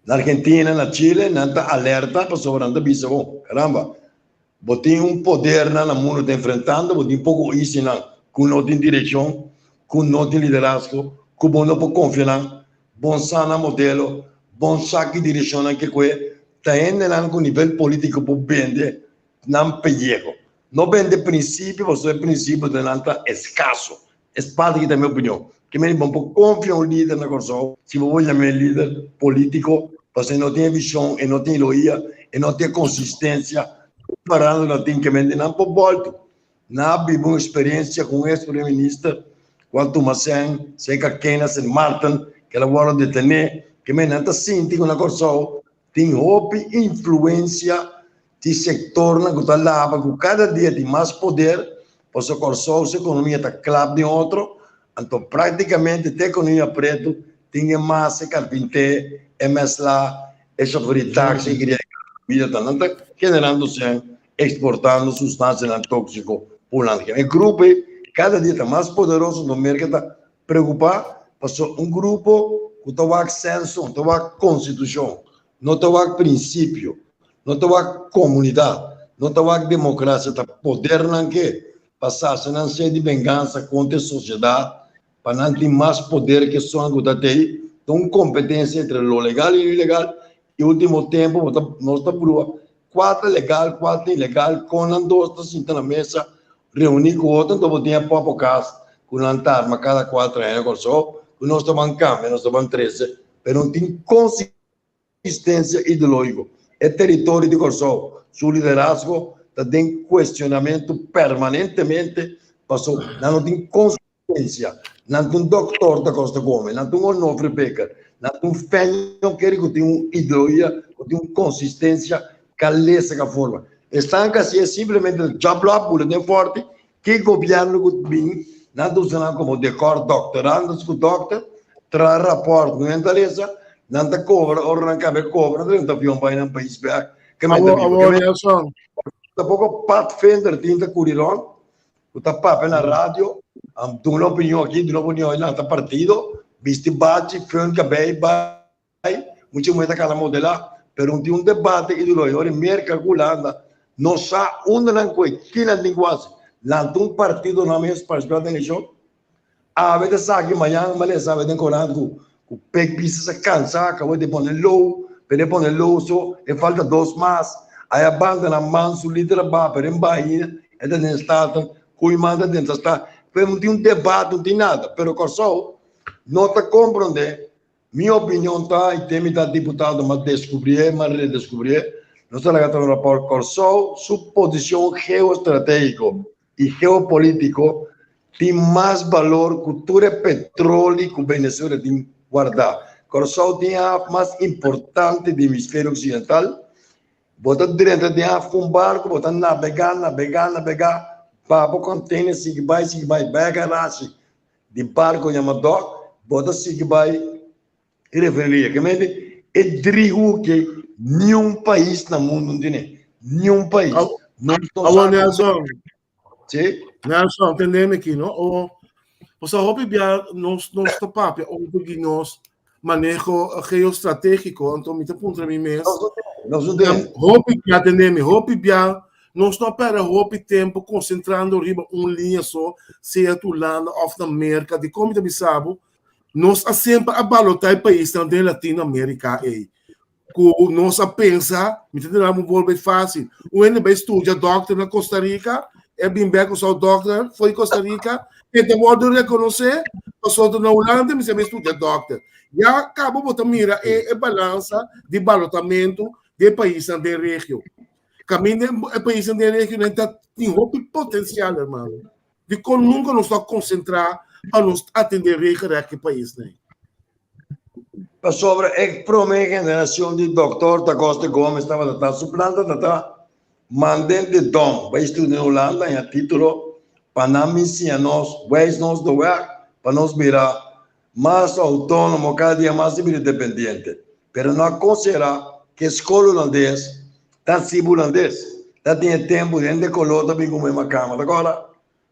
S2: na Argentina, na Chile, nan ta alerta pasobra nan ta bisa bo, caramba, bo tin un podernan na mundu ta enfrentando, bo tin poko isinan ku no tin direkshon, ku no tin liderazgo, ku bo no por konfia nan, bon sa nan modelo, bon sa ki direkshonnan ke kue, ta hendenan ku nivel politiko por bende nan pelleho. No bende prinsipio pasobra e prinsipio den nan ta eskaso. Es parti ki ta mi opinion. Ke meni bo por konfia un lider na Kòrsou si bo por yam'é lider polítiko pasobra e no tin e vishon, e no tin ideologia, e no tin e konsistensia parando na tin ke mende nan por bòltu. Nan a biba un eksperensia ku un eks primer minister ku a tuma sèn serka Kenia Sint Maarten ke el a wòrdu detené. Ke meni nan ta sinti ku na Kòrsou tin hopi influensia Tin sektornan ku ta laba ku kada dia tin mas poder, pasobra Kòrsou su ekonomia ta klap den otro, anto praktikamente te ekonomia pretu tin e mas e karpinté, e mèslá, e shofèr di taksi, e kriá di bida ta nan ta generando sèn eksportando sustansianan tóksiko pa un land. E grupo ei kada dia ta mas poderoso, anto Merka ta preokupá pasobra un grupo ku ta wak senso, ta wak konstitushon, No ta wak prinsipio, no ta wak komunidat, no ta wak demokrasia, ta podernan ke pa sasa nan sed di bengansa kontra e sosiedat pa nan tin mas poder ke esun ku ta tei. Ta un kompetensia entre lo legal i lo ilegal i ultimo tempu bo ta nos ta brua kua ta legal kua ta ilegal kon nan dos ta sinta na mesa reuní ku otro anto bo tin e pòpò kas ku nan ta arma kada kuater aña na Kòrsou ku nos ta ban kambia nos ta ban trese pero no tin konsistensia ideológiko. E teritorio di Kòrsou su liderazgo ta den kuestionamentu permanentemente pasobra nan no tin konsistensia. Nan ta un dòktor ta kosta kome, nan ta un Onofre Bikker, nan ta un Fenio Kerry ku tin un ideologia, ku tin un konsistensia kalesa ka forma. Esnan ka hasié simplemente djablòp bula den fòrti ki gobièrnu ku bin. Nan ta usa nan komo dekor doktorandos ku dokter, traha rapòrt ku nan ta lesa, nan ta kobra, ora nan kaba e kobra, nan ta avion bai nan pais bèk. Ke men ta
S4: Awor,
S2: biba.
S4: awor,
S2: Ke men
S4: Nelson.
S2: tampoko Pathfinder tin ta kuri rònt, ku ta papia na radio, duna opinion aki, duna opinion ei, lanta partido, bisti bachi, fön kabei, bai, mucha muhé ta kala modelá, pero no tin un debate ideológiko. Ora Merka ku Hulanda no sa unda nan kue, ki nan tin ku hasi, lanta un partido nan mes partisipá den elekshon. Awe ta saki, mañan m'a lesa awe den korant ku ku Pek Pisas a kansa, kaba di pone lou, pero e pone lou so e falta dos mas, aya banda nan man su lider a baha pero e baha e ta den Staten, Koeiman ta den Staten, pero no tin un debate, no tin nada, pero Kòrsou no ta komprondé. Mi opinion ta, i te mi ta diputado m'a deskubrié, m'a redeskubrié, nos ta laga ta un rapòrt Kòrsou su posishon geoestratégiko i geopolítiko tin mas balor ku tur e petroli ku Venezuela tin wardá. Kòrsou tin e haf mas importante di hemisferio oksidental. Bo ta drenta den haf ku un barku, bo ta nabegá, nabegá, nabegá, baba kònteiner sigui bai, sigui bai, bai a garashi Di barco yama dok, bo ta sigui bai e refineria. Ke mente e driehoek niun pais na mundo no tene. Niun pais.
S4: Nos no Awor Nelson. Si? Nelson, tendeme aki, no? O, o sea, hopi bia nos nos ta papia over di nos maneho geostratégico, anto mi ta puntra mi mes.
S2: Nos no tene.
S4: Hopi bia tendeme, hopi bia nos no a perde hopi tempo concentrando riba un liña so, sea ta Hulanda of na Merca. Dikon mi ta bisa bo? Nos a semper a balotá e paisnan den Latinoamérica ei. Ku nos a pensa, mi ta duna bo un voorbeeld fácil. Un hende bai studia dòkter na Costa Rica, e bin bèk ku su dòkter for di Costa Rica, e ta wòrdu rekonosé, pasobra na Hulanda mester bai studia dòkter. Ya kaba bo ta mira e e balansa di balotamentu di e paisnan den regio. Kaminda e paisnan den regio nan ta tin hopi potensial, hermano. Dikon nunka nos ta konsentrá pa nos atendé regelrecht e paisnan?
S2: Pasobra e prome generacion di Doctor Da Costa Gomez tabata ta su plan tabata manden de Dom bai studia na Hulanda haña titulo pa nan bin siña nos wijs nos de weg pa nos bira mas autonomo cada dia mas y bira independiente pero no a considera ke skol hulandes ta siba hulandes ta tin e tempo hende color ta bin ku mesma cama ta acorda?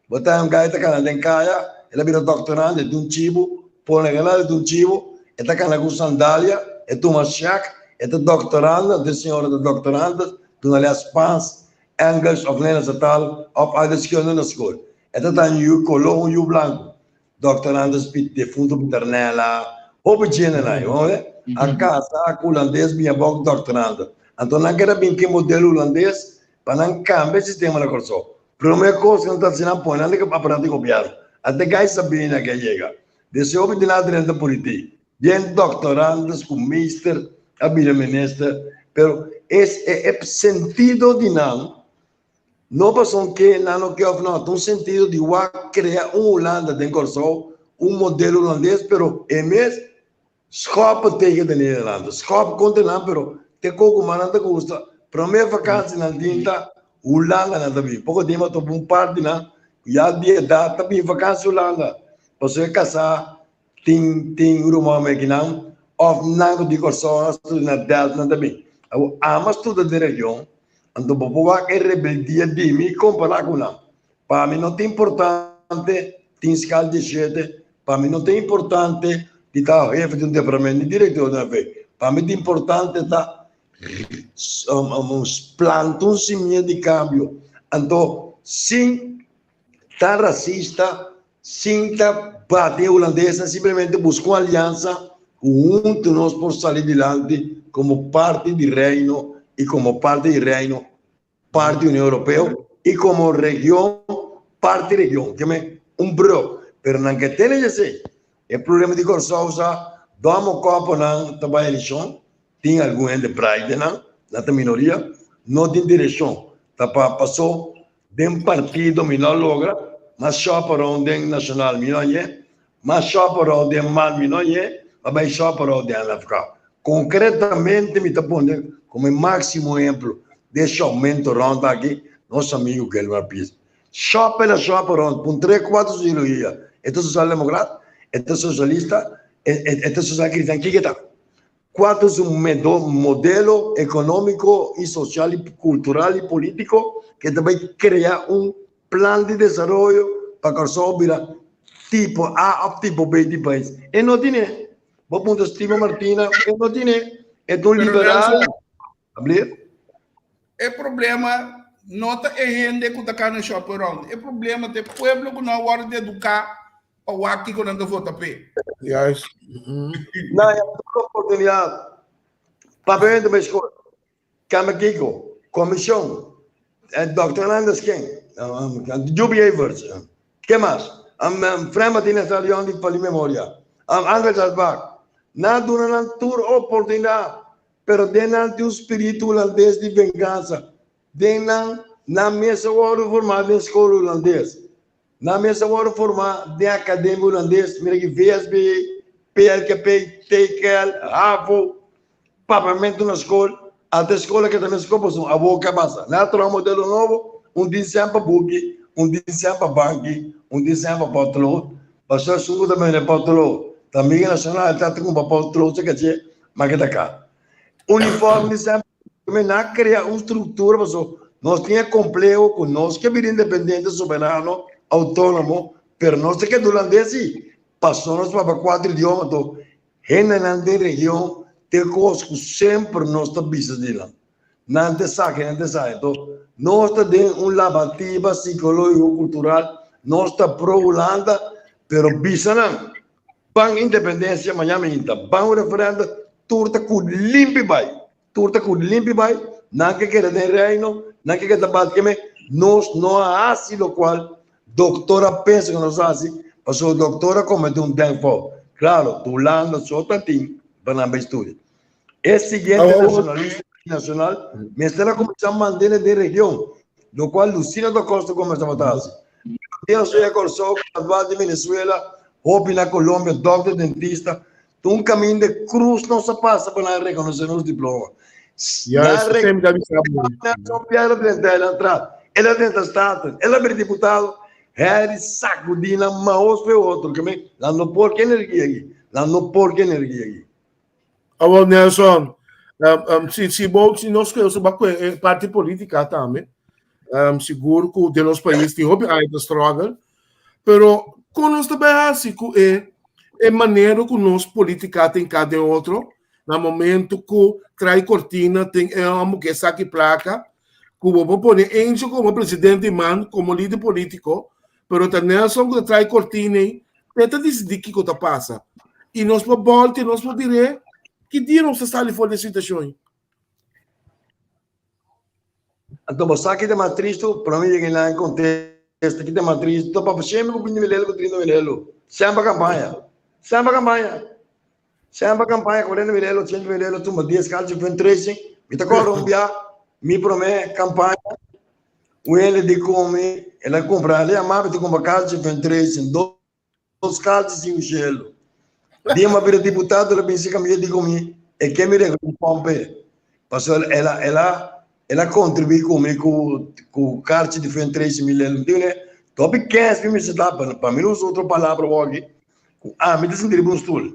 S2: Bo ta un gai ta kana den kaya, el a bira doktorando, e ta un chibu, pone kela e ta un chibu, e ta kana ku sandalia, e tuma shek, e ta doktorando, anto e señora ta doktorando, duna les Spaans, Engels of Nederlandse taal of aardrijkskunde na skol. E ta ta un yu kolo, un yu blanku. Doktorando Piet defunto Pieternella, hopi djendenan, hoor. A kasa ku hulandes bin abou doktorando. Anto nan keda bin ku e modelo hulandes pa nan kambia e sistema na Kòrsou. Prome kos ku nan ta hasi nan pone nan den aparato di gobièrnu. Ata gai Sabina ke a yega. Deseo hopi di nan a drenta politik. Bien doktorandes ku meester a bira minister, pero es e e sentido di nan no pasobra ke nan no ke òf no, ta un sentido di wak krea un Hulanda den Kòrsou, un modelo hulandes, pero e mes Schop tegen de Nederlanders. Schop kontra nan pero te koko mas nan ta gusta. Prome vakansi nan tin ta Hulanda nan ta bin. Poko tin a topa un par di nan ku ya di edat ta bin vakansi Hulanda. Pasobra e kasá tin tin ruman mekinan òf nan ku di Kòrsou nan studia na Delft nan ta bin. Awor ama studia den region anto bo por wak e rebeldia di mi kompará ku nan. Pa mi no ta importante tin skal 17 Pa mi no ta importante di ta hefe di un departamento ni director di un FA. Pa mi ta importante ta planta un simia di cambio. Anto sin ta racista, sin ta bati e hulandesnan, simplemente busca un alianza cu hunto nos por sali dilanti como parti di Reino y como parti di Reino parti Union Europeo y como region parti region ke men un brug pero nan ke tene esey e problema di Kòrsou sa domo koponan ta bai elekshon tin algun hende brai den nan nan ta minoria no tin direkshon ta pa paso den partido mi no a logra mas shop around den nashonal mi no a ye mas shop around den man mi no a ye a bai shop around den LFK Konkretamente mi ta pone komo e máksimo ehemplo di e shòpmento rònt aki nos amigu Gilmar Pies. Shop el a shop rond, puntr'é kua ta su ideologia. E ta sosialdemokrat? E ta sosialista? E ta sosial kristian? Kiko e ta? Kua ta su modelo ekonómiko i sosial i kultural i polítiko ku e ta bai krea un plan di desaroyo pa Kòrsou bira tipo A òf tipo B di pais? E no tine. Bo puntra Steven Martina, e no tine. E ta un liberal. Ablir?
S1: E problema no ta e hende ku ta kana shop around. E problema ta e pueblo ku no a wòrdu eduká pa wak kiko nan ta vota p'e.
S4: Juist.
S2: Nan a tur oportunidat pa bende pa e skol. Kamba kiko? Komishon. Dòkter Hernandez ken? Juby Everts. Ke mas? Fred Martinez ta rion di Fali Memoria. Angel Salbak. Nan a duna nan tur oportunidat. Pero den nan tin un spiritu hulandes di vengansa. Den nan, nan mes a wòrdu formá den skol hulandes. Nan mes a wòrdu formá den akademia hulandes, mira aki VSB, PLKP, TKL, havo, papiamentu na skol. Ata e skol a keda mes skol pasobra awor ke a pasa? Nan a traha un modelo nobo, un tin semper buki, un tin semper banki, un tin semper potlood. Pasobra esun ku ta bende potlood ta amiga nacional, ta kumpra potlood sa kache. Ma ke ta ka? Uniforme di semper me na krea un struktura paso nos tin e kompleho ku nos ke bira independiente, soberano, outónomo, pero nos ta keda hulandes si, paso nos papia kuater idioma to hendenan den region te kos ku semper nos ta bisa di nan. Nan ta esaki, nan ta esaki. Enton nos ta den un labatiba sikológiko kultural, nos ta pro Hulanda, pero bisa nan. Ban independencia maña minta, ban un referendum, tur ta cu limpi bay, tur ta cu limpi bay, nan ke keda den reino, nan ke keda bat keme, nos no a haci locual doctor a pensa cu nos a haci, pasobra doctor a comete un denkfout, claro, Hulanda so ta tin pa nan bay studia. E siguiente nacionalista nacional mester a cuminsa mantene den region, locual Lucina da Costa Gomez tabata haci. Dios ya Kòrsou, graduá di Venezuela, hopi na Colombia, dòkter, dentista. Ta un kaminda de krus nos a pasa pa nan rekonosé nos diploma.
S4: Ya,
S2: Nan
S4: eso tem da bisa bo.
S2: Nelson Piedra drenta el a entra, el a drenta Staten, el a bira diputado. Harry sakudí nan maos pa e otro, ke men nan no por ke energia aki, nan no por ke energia aki.
S4: Awor Nelson, um, um, si, si, bo, si nos kue, ba kue eh, parti política tambe, um, sigur ku den nos país tin hopi aña ta struggle, pero kon nos ta bai hasi ku e, e manera ku nos política tin ka den otro, na momento ku trai cortina tin e hombre ke saki plaka, ku bo por pone eentje komo presidente man, komo líder político, pero ta Nelson ku ta trai cortina ei, Te ta disidí kiko ta pasa. I nos por bòlta i nos por bir'é ki dia nos ta sali for di e situashon ei.
S2: Anto bo sa ki ta mas tristu? Prome yega einan e kontesta ki ta mas tristu ta papia semper ku binti milelo ku trinta milelo. Semper kampaña. Semper kampaña. Semper kampaña kuarenta milelo, ochenta milelo, tumba dies kalchi fen trese. Mi ta kòrda un bia mi prome kampaña un hende di komi el a kumpra el a yama mi ta kumpra kalchi fen trese dos kalchi sin un shelu. Dia mi a bira diputado el a binse kami e di komi e ke mi regla un pòmpe pasobra el a el a el a kontribuí ku mi ku ku kalchi di fen trese milelo. Mi di kuné topi kens mi mester ta pa mi no usa otro palabra awor aki. Ku ami ta sinti riba un stul.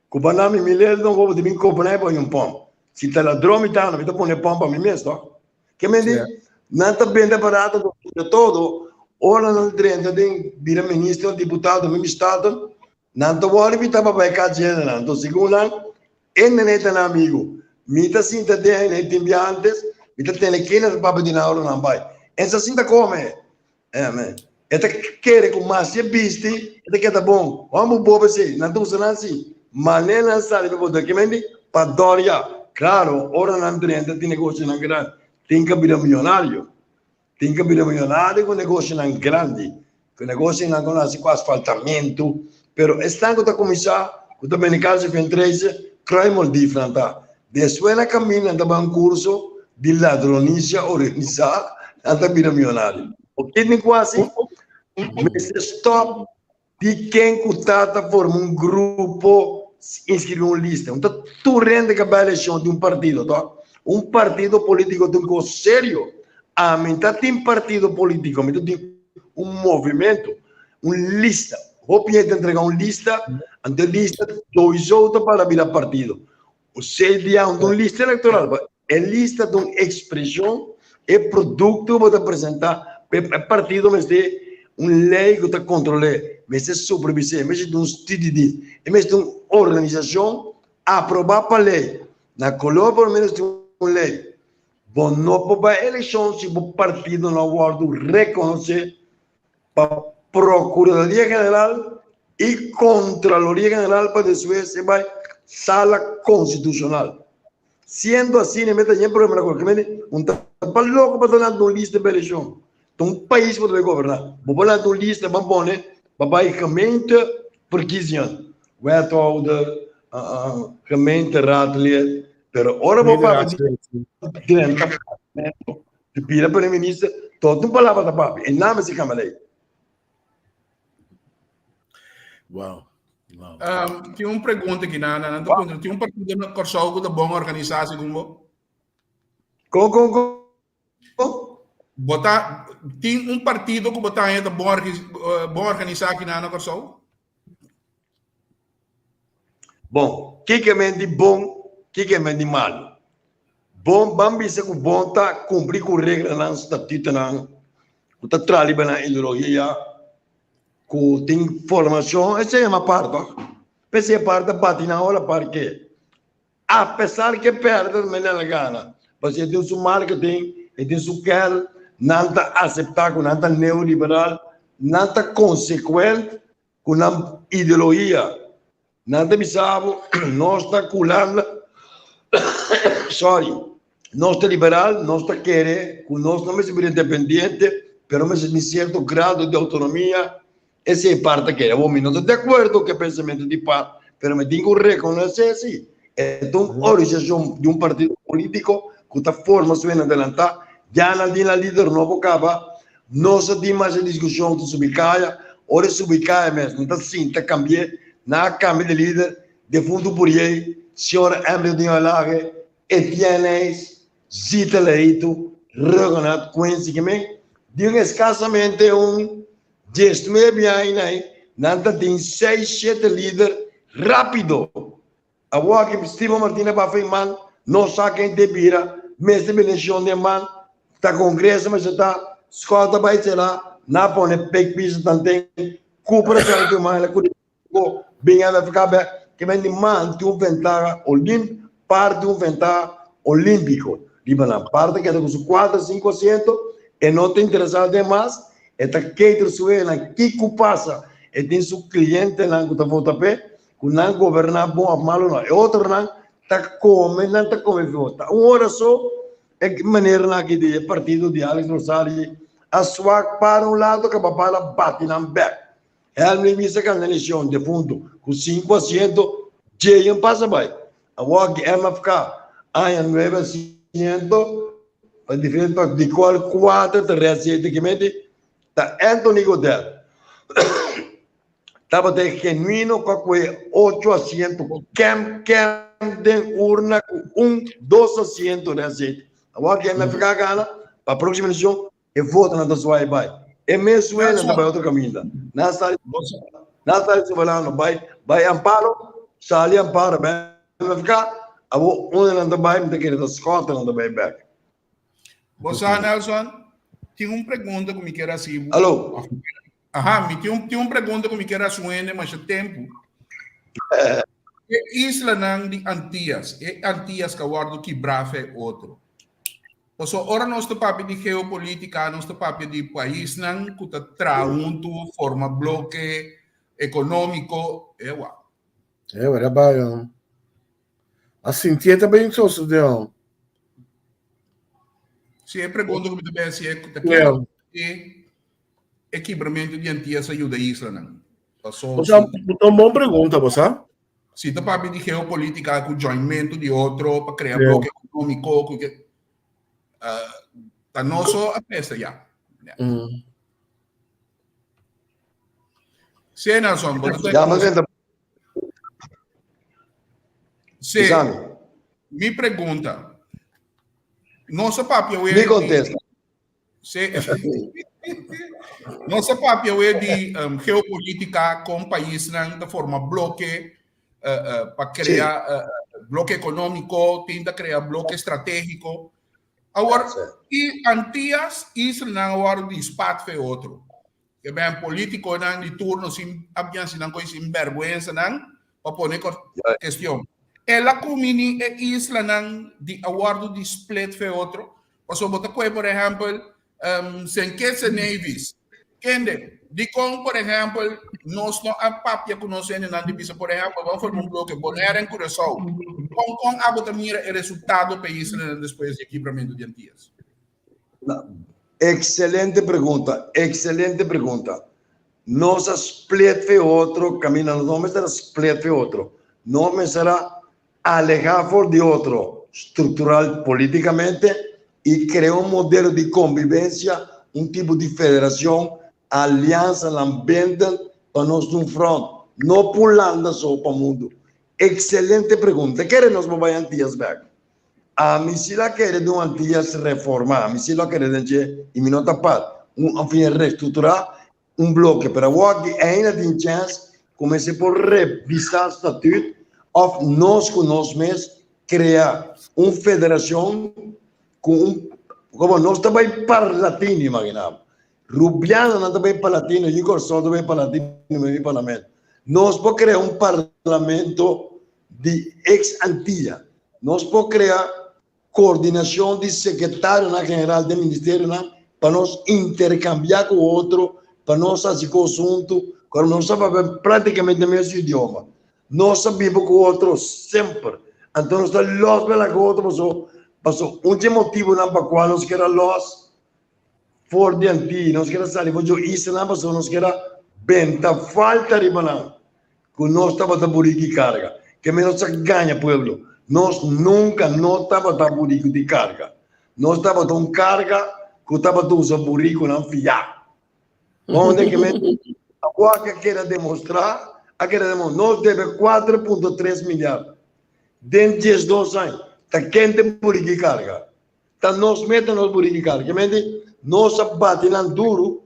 S2: Ku pa nan mi mi lel don bobo ta bin kopa pa un pon. Si ta ladron mi ta, mi ta pone pon pa mi mes to. Ke men di, nan ta bende barato do sobre todo ora nan drenta den bira minister o diputado mi staten, nan ta wòrdu invitá pa bai kas dje nan. Anto segun nan, e nene ta nan amigu. Mi ta sinta den e tin bia antes, mi ta tene kende ta papia di nan ora nan bai. En sa sinta kome. Amen. E ta kere ku mas e bisti, e ta keda bon. Wan bo bobo esei, nan ta usa nan si. Manera nan sali pa bo dokumenti pa doria. Klaro, ora nan drenta tin negoshonan grandi, tin ka bira miyonario. Tin ka bira miyonario ku negoshonan grandi, ku negoshonan ku nan hasi ku asfaltamentu. Pero esnan ku ta kuminsá, ku ta bini kasi fin trese, kruimeldief nan ta. Despues na kaminda nan ta bai un kurso di ladronisia organisá, nan ta bira miyonario. O kidney ku hasi? Mester stòp di ken ku ta ta forma un grupo, inskribí un lista. Un ta tur hende ka bai elekshon di un partido, tò? Un partido polítiko ta un kos serio. Ami ta tin partido polítiko, mi ta tin. un movimento, un lista. Hopi hende ta entrega un lista, anto e lista sowieso ta para bira partido. Un CDA no ta un lista electoral, pa e lista ta un expresion, e producto cu bo ta presenta, pa e partido mester un ley cu ta controle, mester supervise, mester tin un studiedienst, e mester un organisacion aproba pa ley. Na Colombia por lo menos tin un ley. Bo no por bai eleccion si bo partido no a wordo reconoce pa Procuraduria General y Contraloria General pa despues e bai Sala Constitucional. Siendo asina e meta yen problema na cualkier mente un ta pa loco pa ta lanta un lista pa eleccion. Ta un pais bo ta bai goberna. Bo por lanta un lista ban pone pa bai gemeente verkiezingen, wethouder, gemeenteraadlid, pero ora bo papia di drenta parlamento di bira primer minister, tot un palabra ta papia, e nan mester cambia ley.
S4: Wow. Wow.
S1: Um, tin un pregunta aki, na, na, na, puntra, tin un partido na Kòrsou ku ta bon organisá segun bo?
S2: Kon, kon, kon?
S1: Bo ta, tin un partido ku bo ta haña ta bon, eh, bon organisá aki na, na Kòrsou?
S2: Bon, kiko men di bon, kiko men di malu? Bon, ban bisa ku bon ta kumpli ku reglanan, statutonan, ku ta traha riba nan ideologia, ku tin formashon, esei yama par tòg? P'esei e par ta bati nan ora par ke. Apesar ke pèrdè, men el a gana. Pasobra e tin su marketing, e tin su kèl, nan ta aseptá ku nan ta neoliberal, nan ta konsekuent ku nan ideologia. Nan ta bisa bo, nos ta ku Hulanda, sorry, nos ta liberal, nos ta kere ku nos no mester bira independiente, pero mester tin sierto grado di autonomia. Esei par ta kere. Awor mi no ta di akuerdo ku e pensamentu di par, pero mi tin ku rekonosé si e ta un organisashon di un partido polítiko ku ta forma su hende adelantá. Ya nan tin nan lider nobo kaba, Nos a tin masha diskushon ta subi kaya, ora e subi kaya mes nan ta sinta kambi'é, nan a kambia di lider, defuntu Puriey, señora Emily tin Olage, Etienne Hayes, Zita Leito, Rhuggenaath Quincy kimen, di un eskasamente un diesnuebe aña ei nan ta tin seis shete lider rápido. Awor aki Steven Martina bafa e man, no sa ken te bira, mester benecion den man, ta congreso mester ta, Scott a bay cela, na pone pek piso tanten, Cooper a sali cu e man, el a curi go, bin MFK bek, ke men di man tin un ventaha olimp, par tin un ventaha olimpico riba nan, par ta keda cu su cuater, cinco asiento, e no ta interesa den mas, e ta cater su enan, kico pasa, e tin su clientenan cu ta vota p'e, Ku nan goberná bon òf malu no. E otronan ta kome, nan ta kome fiho. Ta un ora so e maneranan aki di e partido di Alex Rosario a swak para un lado kaba para bati nan bèk. Helmly bisa gana elekshon defuntu ku sinku asiento, djeyen pasa bai. Awor aki MFK haña nuebe asiento pa diferente partido di kual kuater ta rèt kimente ta Anthony Godel. Tabata e genuino cu a coge ocho asiento kem kem den urna cu un dos asiento den aceite. Awor cu MFK gana, pa proximo eleccion e votonan ta suai bai. E mes suenan ta bai otro caminda. Nan sali nan sali Soberano bai bai Amparo, sali Amparo bai MFK, awor unda nan ta bai mi ta kere ta Schotten nan ta bai bek.
S1: Bo sa Nelson, tin un pregunta cu mi kier haci bo.
S2: Alo.
S1: Aha, mi tin un, tin un pregunta ku mi kier hasi un hende masha tempu. E islanan di Antillas, e Antillas ka wòrdu kibrá fe otro. Paso ora nos ta papia di geopolítika, nos ta papia di paisnan ku ta traha huntu, forma bloke ekonómiko, ewa.
S4: Ewa, da bai, oh. A sintié ta bin sosodé, oh.
S1: Si, e pregunta ku mi ta bin hasi e ta kiko e E kibramentu di Antillas a yuda islanan? Paso
S4: Bo sa, ta un bon pregunta, bo sa.
S1: Si ta papia di geopolitica cu joinmentu di otro pa crea bloke economico, cu ke, ta no so a pesta ya. Sí, Nelson, bo ta
S2: Ya, mas entra.
S1: Sí. Mi pregunta. Nos a papia
S2: Mi contesta.
S1: Sí. Nos a papia we di geopolitica con paisnan ta forma bloke pa crea bloke economico, tin ta crea bloke strategico. Awor, i Antillas, islanan a wòrdu di spat fe otro. Ke ben politiconan di turno sin a bian si nan koe sin berguensanan pa pone kestion. El a kumini e islanan di a wòrdu di split fe otro. Pasobra bo ta koe por ehèmpel Saint Kitts and Nevis. Kende, dikon por ehèmpel nos no a papia ku nos hendenan di bisa por ehèmpel bo a forma un bloke Bonaire en Curaçao. Kon kon abo ta mira e resultado pa e islanan despues di e kibramentu di Antillas?
S2: Excelente pregunta, excelente pregunta. Nos a split fe otro kaminda nos no mester a split fe otro. Nos mester a Alehá for di otro struktural polítikamente i krea un modelo di kombibensia, un tipo di federashon, aliansanan benden pa nos un front, no pulanda so pa mundu. Ekselente pregunta. Kere nos por bai Antillas bek? Ami si lo a kere den un Antillas reformá, ami si lo a kere den dje i mi no ta pat un afin restrukturá un bloke, pero awor aki ainda tin chèns ku mester por revisá statut òf nos ku nos mes krea un federashon ku un komo nos ta bai parlatino imaginá bo rubianonan ta bai parlatino yu Kòrsou ta bai parlatino mi parlamento nos por krea un parlamento di ex Antia nos por krea Coordinacion di secretarionan general den ministerionan pa nos intercambia cu otro, pa nos haci cos hunto, cuando nos ta papia practicamente mes idioma. Nos ta biba cu otro semper. Anto nos ta los bela cu otro paso, paso un di e motibonan pa cual nos keda los for di Antillas, nos keda sali for di islanan paso nos keda benta falta riba nan. Ku nos tabata buriku di karga. Ke men nos a gaña pueblo. Nos nunka no tabata buriku di karga. Nos tabata un karga ku tabata usa burikunan fiá. Onde ke men awor ke keda demostrá, a keda demostrá, nos debe 4.3 milyar den 12 aña. Ta ken ta buriku di karga? Ta nos meta nos buriki kar. Ke mente nos a bati nan duru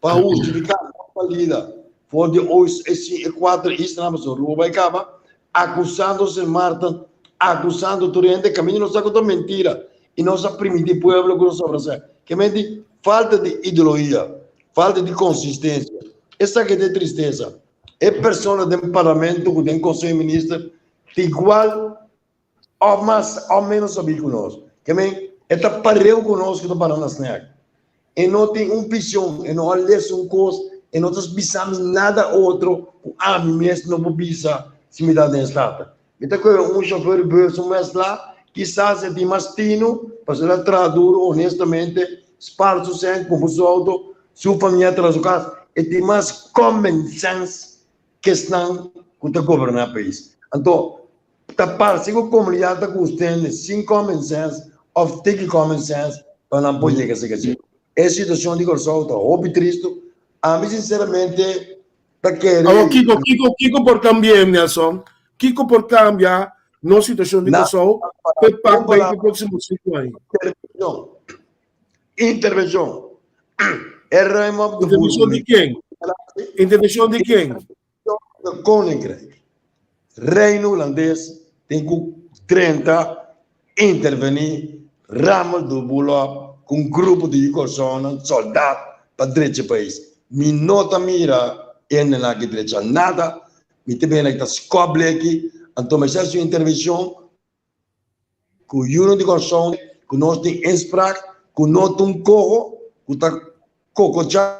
S2: pa hustifiká nos salida for di ois e si e kuater islanan pasobra Aruba bai kaba akusando Sint Maarten, akusando tur hende kaminda nos sa ku ta mentira i nos a primiti pueblo ku nos a ofresé. Ke mente falta di ideologia, falta di konsistensia. Esaki ta e tristesa. E persona den parlamento ku den konseho di minister ta igual Of mas of menos sabí ku nos. Ke men, e ta pareu ku nos ku ta para na snack. E no tin un vision, e no a lesa un kos, e no ta bisa mi nada otro ku ami mes no por bisa si mi ta den Staten. Mi ta kohe un shofer bus un mes la, kisas e tin mas tinu, pasobra el a traha duru honestamente, spar su sèn, kumpra su outo, su famia traha su kas, e tin mas common sense ke esnan ku ta goberná pais. Anto, Ta parse ku komunidat ta gusta hende sin common sense òf tiki common sense pa nan por yega seka dje. E situashon di Kòrsou ta hopi tristu. Ami sinseramente ta kere.
S4: Awor kiko kiko kiko por kambia Nelson? Kiko por kambia nos situashon di Kòrsou p'e pak bai p'e próksimo sinku aña?
S2: Intervenshon. Intervenshon. E ruim op de boel.
S4: Intervenshon di ken? Intervenshon di ken?
S2: De Koninkrijk. Reino Hulandes tin ku drenta, intervení, rammel de boel op ku un grupo di Kòrsounan, sòldat, pa drecha e pais. Mi no ta mira hendenan aki drecha nada, mi ta mira nan ki ta skòp leki, anto mester hasi un intervenshon. Ku yunan di Kòrsou ku nos tin inspraak ku no ta un koho ku ta kokochá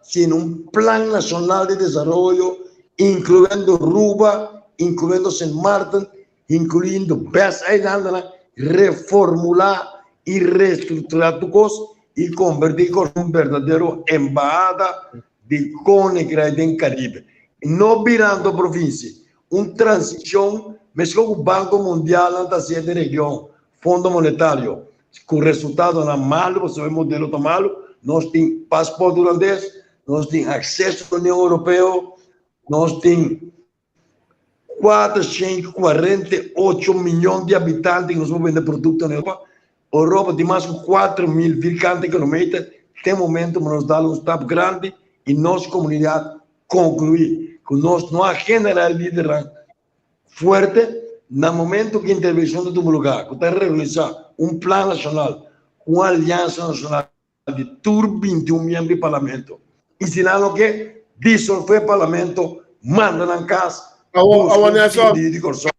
S2: sino un plan nashonal di desaroyo inkluyendo Ruba, inkluyendo Sint Maarten, inkluyendo bes eilandanan, reformulá i restrukturá tur kos i kombertí Kòrsou un berdadero embahada di Koninkrijk den Karibe. No birando provinsia, Un transishon meskos ku Banko Mundialnan ta hasié den region, Fondo Monetario, ku resultadonan malu pasobra e modelo ta malu. Nos tin pasport hulandes, nos tin akseso na Union Europeo, nos tin 448 miyon di habitante ku nos por bende produkto na Europa. Europa tin mas ku 4.000 vierkante kilometer. Te momento pa nos dal un stap grandi i nos komunidat konkluí ku nos no a generá lidernan fuerte na momento ku intervenshon ta tuma lugá, ku ta realisá un plan nashonal, un aliansa nashonal di tur 21 miembro di parlamento. I si nan no ke, disolvé parlamento, manda nan kas,
S4: Awor,
S2: busca
S4: awor
S2: un
S4: Nelson.
S2: di Kòrsou.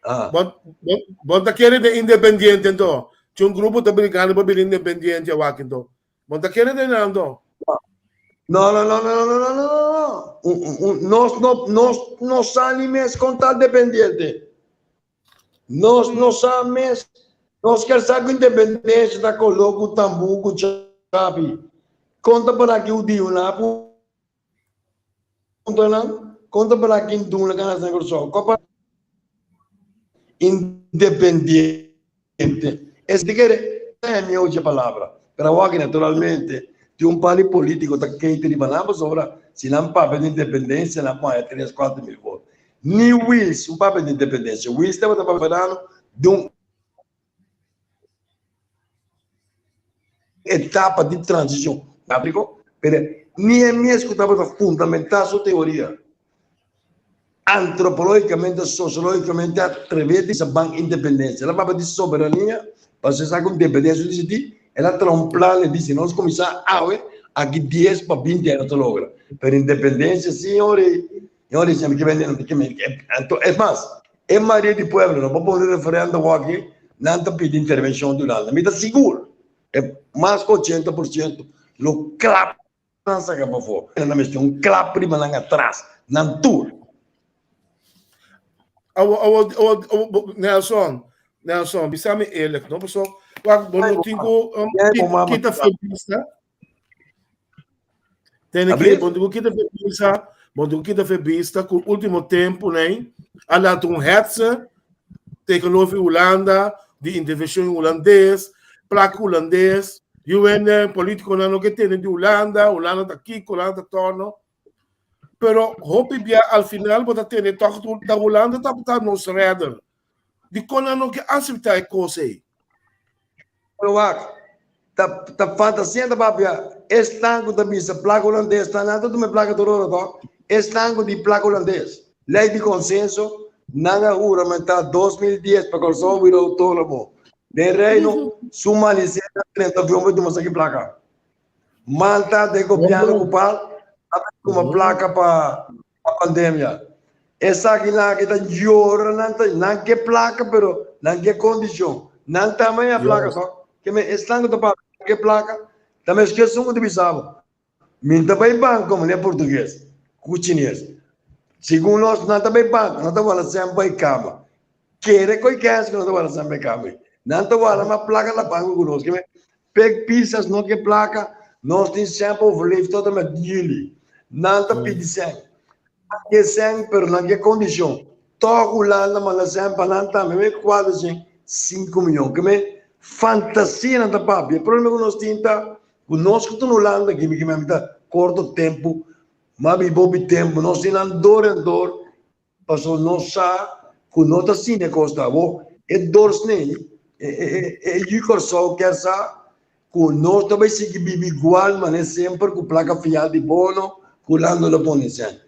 S2: Ah.
S4: Bon ta kere den independiente anto. Tin un grupo ta brigando pa bira independiente awak anto. Bon ta kere den nan anto.
S2: No, no, no, no, no, no, no, no. Nos no, nos no sa ni mes con tal dependiente. Nos no sa mes. Nos ker sa ku independencia ta koló ku tambú ku chapi. Konta para ki hudiu na punta nan, konta para ki hindú na kana na Kòrsou. Kon pa independiente. Es di kere mi ochi palabra. Pero awor aki naturalmente tin un par di politico ta keita riba nan pasobra si nan papia di independencia nan por haña tres cuatro mil voto. Ni Wiels un papia di independencia. Wiels tabata papia di un etapa di transicion. Aplico? Pero ni e mes cu tabata fundamenta su teoria antropologicamente, sociologicamente atreve di bisa ban independencia. El a papia di soberania, pasobra e sa cu independencia no existi, el a traha un plan, el dici nos cuminsa awe, aki dies pa binti aña nos ta logra. Pero independencia, señores, señores, anto es mas, E mayoria di pueblo no por pone referendo awaki, nan ta pidi intervencion di Hulanda. Mi ta sigur e mas ku 80% lo klap nan saka pafó. Nan mester un klap riba nan atras, nan tur.
S4: Awo, awo, awo, awo, Nelson, Nelson, bisa mi eerlijk, no? Paso, wak, bo no tin ku um, kita vista. Tene que, bom digo kita fe vista, bom digo kita fe vista ku último tempo, né? A laat un hetze tegenover Holanda, di intervention holandês, plak holandês, UN político não que tem de Holanda, Holanda tá kiko, Holanda tá torno. Pero hopi bia al final bota tene toch da Holanda tá tá nos redder. Di kon nan no ke aseptá e kos ei?
S2: Pero wak, ta ta fantasia ta papia, esnan ku ta bisa plaka hulandes ta nan ta tuma e plaka tur ora tok, esnan ku di plaka hulandes, lei di konsenso, nan a huramentá 2010 pa Kòrsou bira outónomo den Reino, su malisenan drenta avion pa tuma esaki plaka. Malta den gobièrnu ku pal a tuma plaka pa pandemia. Esakinan aki ta yora nan ta nan ke plaka pero nan ke kondishon. Nan tambe haña plaka tok. Ke men esnan ku ta papia nan ke plaka ta mes esun ku ta bisa bo. Mi ta bai banko manera portugues ku chines. Segun nos nan ta bai banko nan ta wala sèn bai kama. Kere koe kens ku nan ta wala sèn bai kama. Nan ta wala mas plaka na banko ku nos. Ke men Pek pisas no ke plaka, nos tin sèn pa overleef tot en met juli. Nan ta pidi sèn. Nan ke sèn, pero nan ke kondishon. Tòg Hulanda manda sèn pa nan tambe, me kuater shen sinku miyon. Ke me fantasia nan ta papia. E problema ku nos tin ta ku nos ku ta na Hulanda aki, mi ta korto tempu, ma biba hopi tempu, nos tin nan dor en dor. Pasobra nos sa ku no ta asina e kos ta. Awor, e dorsnee, e yu Kòrsou kier sa ku nos ta bai sigui biba igual manera semper ku plaka fial di bono ku Hulanda lo pone sèn.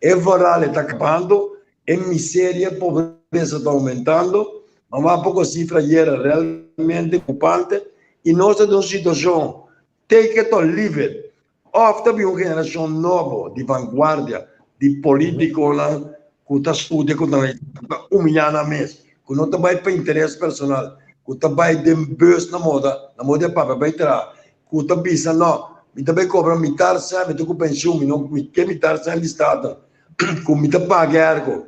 S2: E vooral e ta kabando, e miseria, e pobresa ta oumentando, mama poko sifra ayera realmente preokupante i nos ta den un situashon take it or leave it. Òf ta bin un generashon nobo di vanguardia di polítikonan ku ta studia, ku ta humiliá nan mes, ku no ta bai pa interes personal, ku ta bai den bus na moda, na moda di papia bai traha, ku ta bisa no, mi ta bai kobra mitar sèn, mi ta ku penshun, mi no mi ke mitar sèn di Staten, ku mi ta paga ergo.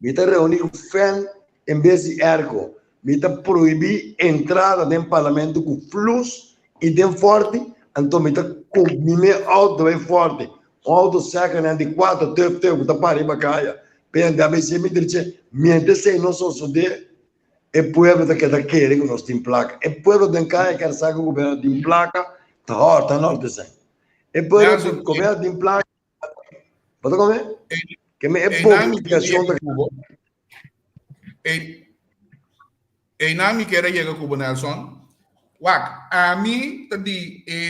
S2: Mi ta reuní ku fen en bes di ergo. Mi ta prohibí entrada den parlamento ku flus i den fòrti, anto mi ta ku mi me outo bai fòrti. Un outo second hand di kuater tuf tuf ku ta para riba kaya. P'e ABC mi dirche, mientras esei no sosodé, e pueblo ta keda kere ku nos tin plaka. E pueblo den kaya kier sa ku gobierno tin plaka, ta hòrta nos desen. E pueblo, gobierno tin plaka. Bo ta come? Ke me e publicacion ta
S1: Einan mi kier a yega ku bo Nelson. Wak, ami ta di e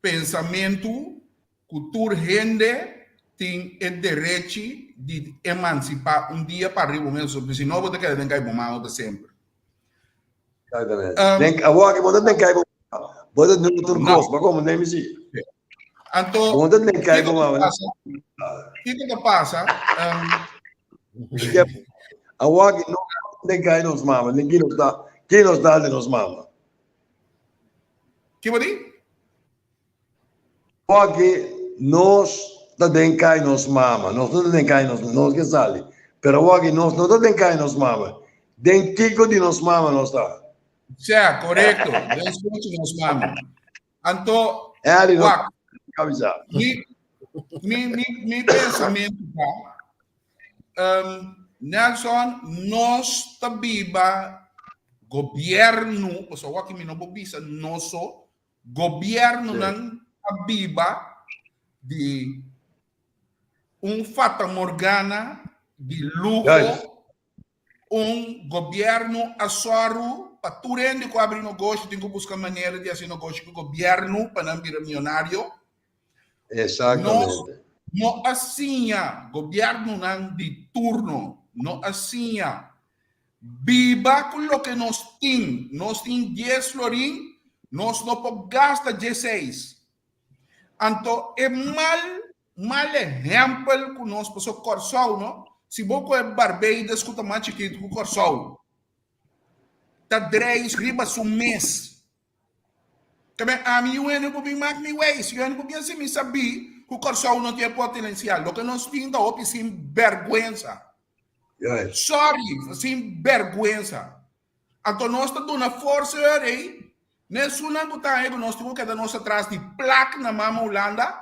S1: pensamentu ku tur hende tin e derechi di emansipá un dia pa riba mes, pasobra si no bo ta keda den kai bo mama pa semper.
S2: Exactamente. Den, awor aki bo ta den kai bo mama. Bo ta den otro
S1: No.
S2: kos, bo komo den mi si.
S1: Anto,
S2: Bo ta den kai
S1: kiko
S2: bo
S1: ta
S2: mama.
S1: pasa? Kiko ta pasa?
S2: Awor aki no den kai nos mama, den ki nos ta, ki nos ta di nos mama.
S1: Ki bo di?
S2: Awor aki nos ta den kai nos mama, nos no ta den kai nos, nos ke sali. Pero awor aki nos no ta den kai nos mama. Den kiko di nos mama nos ta?
S1: Sea, korekto. Den skochi nos mama. Anto,
S2: Harry, no
S1: wak,
S2: kabisa.
S1: mi, mi, mi, mi pensamentu ta, um, Nelson, nos ta biba gobiernu, pasobra awor aki mi no por bisa nos so, gobiernunan ta biba di un fatamorgana di luho.
S2: Juist.
S1: Un gobièrnu a sòru pa tur hende ku abri nogoshi tin ku buska manera di hasi nogoshi ku gobièrnu pa nan bira mionario. Nos no a siña gobièrnunan di turno, no a siña biba ku loke nos tin. Nos tin dies florin, nos no por gasta dieseis. Anto e mal Mal ehèmpel ku nos paso Kòrsou no, si bo kohe Barbados ku ta mas chikitu ku Kòrsou ta dreis riba su mes. Tabe ami yu hende ku bin mak mi weis, yu hende ku bin hasi mi sabí ku Kòrsou no tin e potensial. Loke nos tin ta hopi sin bèrgwensa. Sorry, sin bèrgwensa. Anto nos ta duna forsa e ora ei na esunnan ku ta haña ku nos tin ku keda nos atras di plak na mama Hulanda.